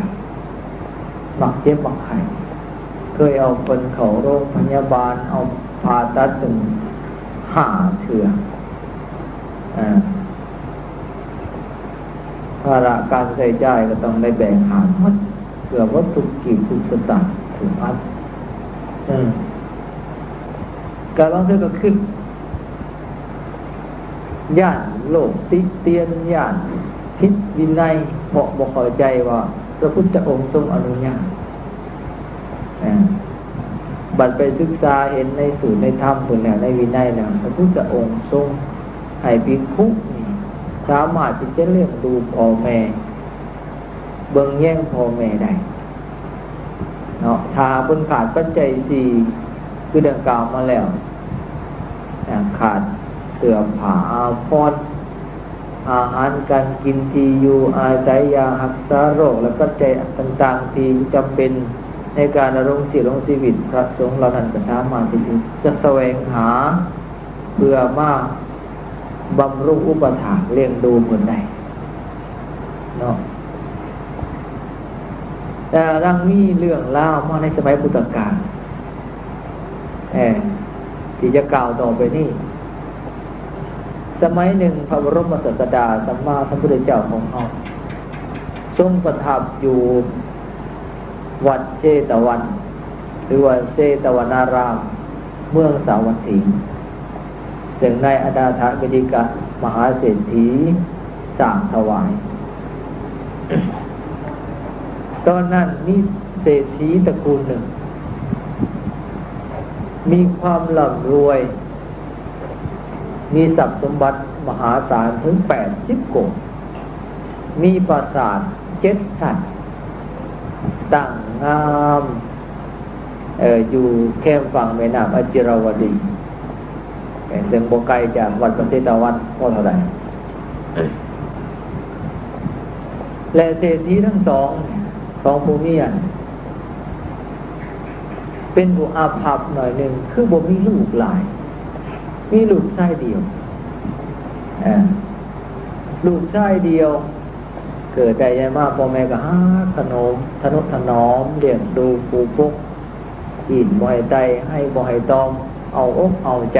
ມັກເຈັບມັກໄຂ້ ເຄີຍເອົາເພິ່ນເຂົ້າໂຮງພະຍາບານ ເອົາຜ່າຕັດເຖິງຫ້າເທື່ອ ອາ ພາລະການໃຊ້ຈ່າຍກໍຕ້ອງໄດ້ແບກຫາບໝົດ ເກືອບໝົດທຸກກີບທຸກສະຕາງ ທຸກອັນ ເອີ ກະລາງເທື່ອກໍຄິດ ຢ້ານໂລກຕິຕຽນ ຢ້ານຜິດວິໄນ ເພາະບໍ່ເຂົ້າໃຈວ່າພະພຸດທະອົງຊົງອະນຸຍາດ. ອາ ບັດໄປສຶກສາເຫັນໃນສູດໃນທຳພຸ້ນແລ້ວ ໃນວິໄນແລ້ວ ພະພຸດທະອົງຊົງໃຫ້ພິກຂຸນີ້ສາມາດທີ່ຈະລ້ຽງດູພໍ່ແມ່ ເບິ່ງແຍງພໍ່ແມ່ໄດ້ເນາະ ຖ້າເພິ່ນຂາດປັດໄຈສີ່ ຄືດັ່ງກ່າວມາແລ້ວ ອາ ຂາດເສື້ອຜ້າອາພອນ ອາຫານການກິນ ທີ່ຢູ່ອາໄສ ຢາຮັກສາໂລກ ແລະ ປັດໄຈຕ່າງໆທີ່ຈຳເປັນໃນການດຳລົງຊີບ ດຳລົງຊີວິດ ພະສົງເຫຼົ່ານັ້ນກໍສາມາດທີ່ຈະສະແຫວງຫາ ເພື່ອມາບຳລຸງອຸປະຖາກລ້ຽງດູເພິ່ນໄດ້ເນາະ. ແຕ່ຍັງມີເລື່ອງລາວມາໃນສະໄໝພຸດທະການ ເອີ ທີ່ຈະກ່າວຕໍ່ໄປນີ້. ສະໄໝໜຶ່ງ ພະບໍລົມສາດສະດາສຳມາສຳພຸດທະເຈົ້າຂອງເຮົາ ຊົງປະທັບຢູ່ວັດເຊຕະວັນ ຫຼືວ່າເຊຕະວະນາຣາມ ເມືອງສາວັດຖີ ເຊິ່ງນາຍອະນາຖະວິລິກະມະຫາເສດຖີສ້າງຖວາຍ. ຕອນນັ້ນມີເສດຖີຕະກູນໜຶ່ງ ມີຄວາມລ່ຳລວຍ ມີຊັບສົມບັດມະຫາສານເຖິງແປດສິບໂກດ ມີປາສາດເຈັດຊັ້ນ ຕັ້ງງາມ ເອີ ຢູ່ແຄມຝັ່ງແມ່ນ້ຳອະຈິລາວະດີ ເຊິ່ງບໍ່ໄກຈາກວັດພະເຊຕະວັນພໍເທົ່າໃດ. ແລະ ເສດຖີທັງສອງ ສອງຜົວເມຍ ເປັນຜູ້ອາພັບໜ້ອຍໜຶ່ງ ຄືບໍ່ມີລູກຫຼາຍ ມີລູກຊາຍດຽວ ເອີ ລູກຊາຍດຽວ ເກີດໄດ້ໃຫຍ່ມາ ພໍ່ແມ່ກໍຮັກຖະໜົມ ທະນຸຖະໜອມ ລ້ຽງດູປູປົກ ກິນບໍ່ໃຫ້ໄຕ ໄຫ້ບໍ່ໃຫ້ຕອມ ເອົາອົກເອົາໃຈ.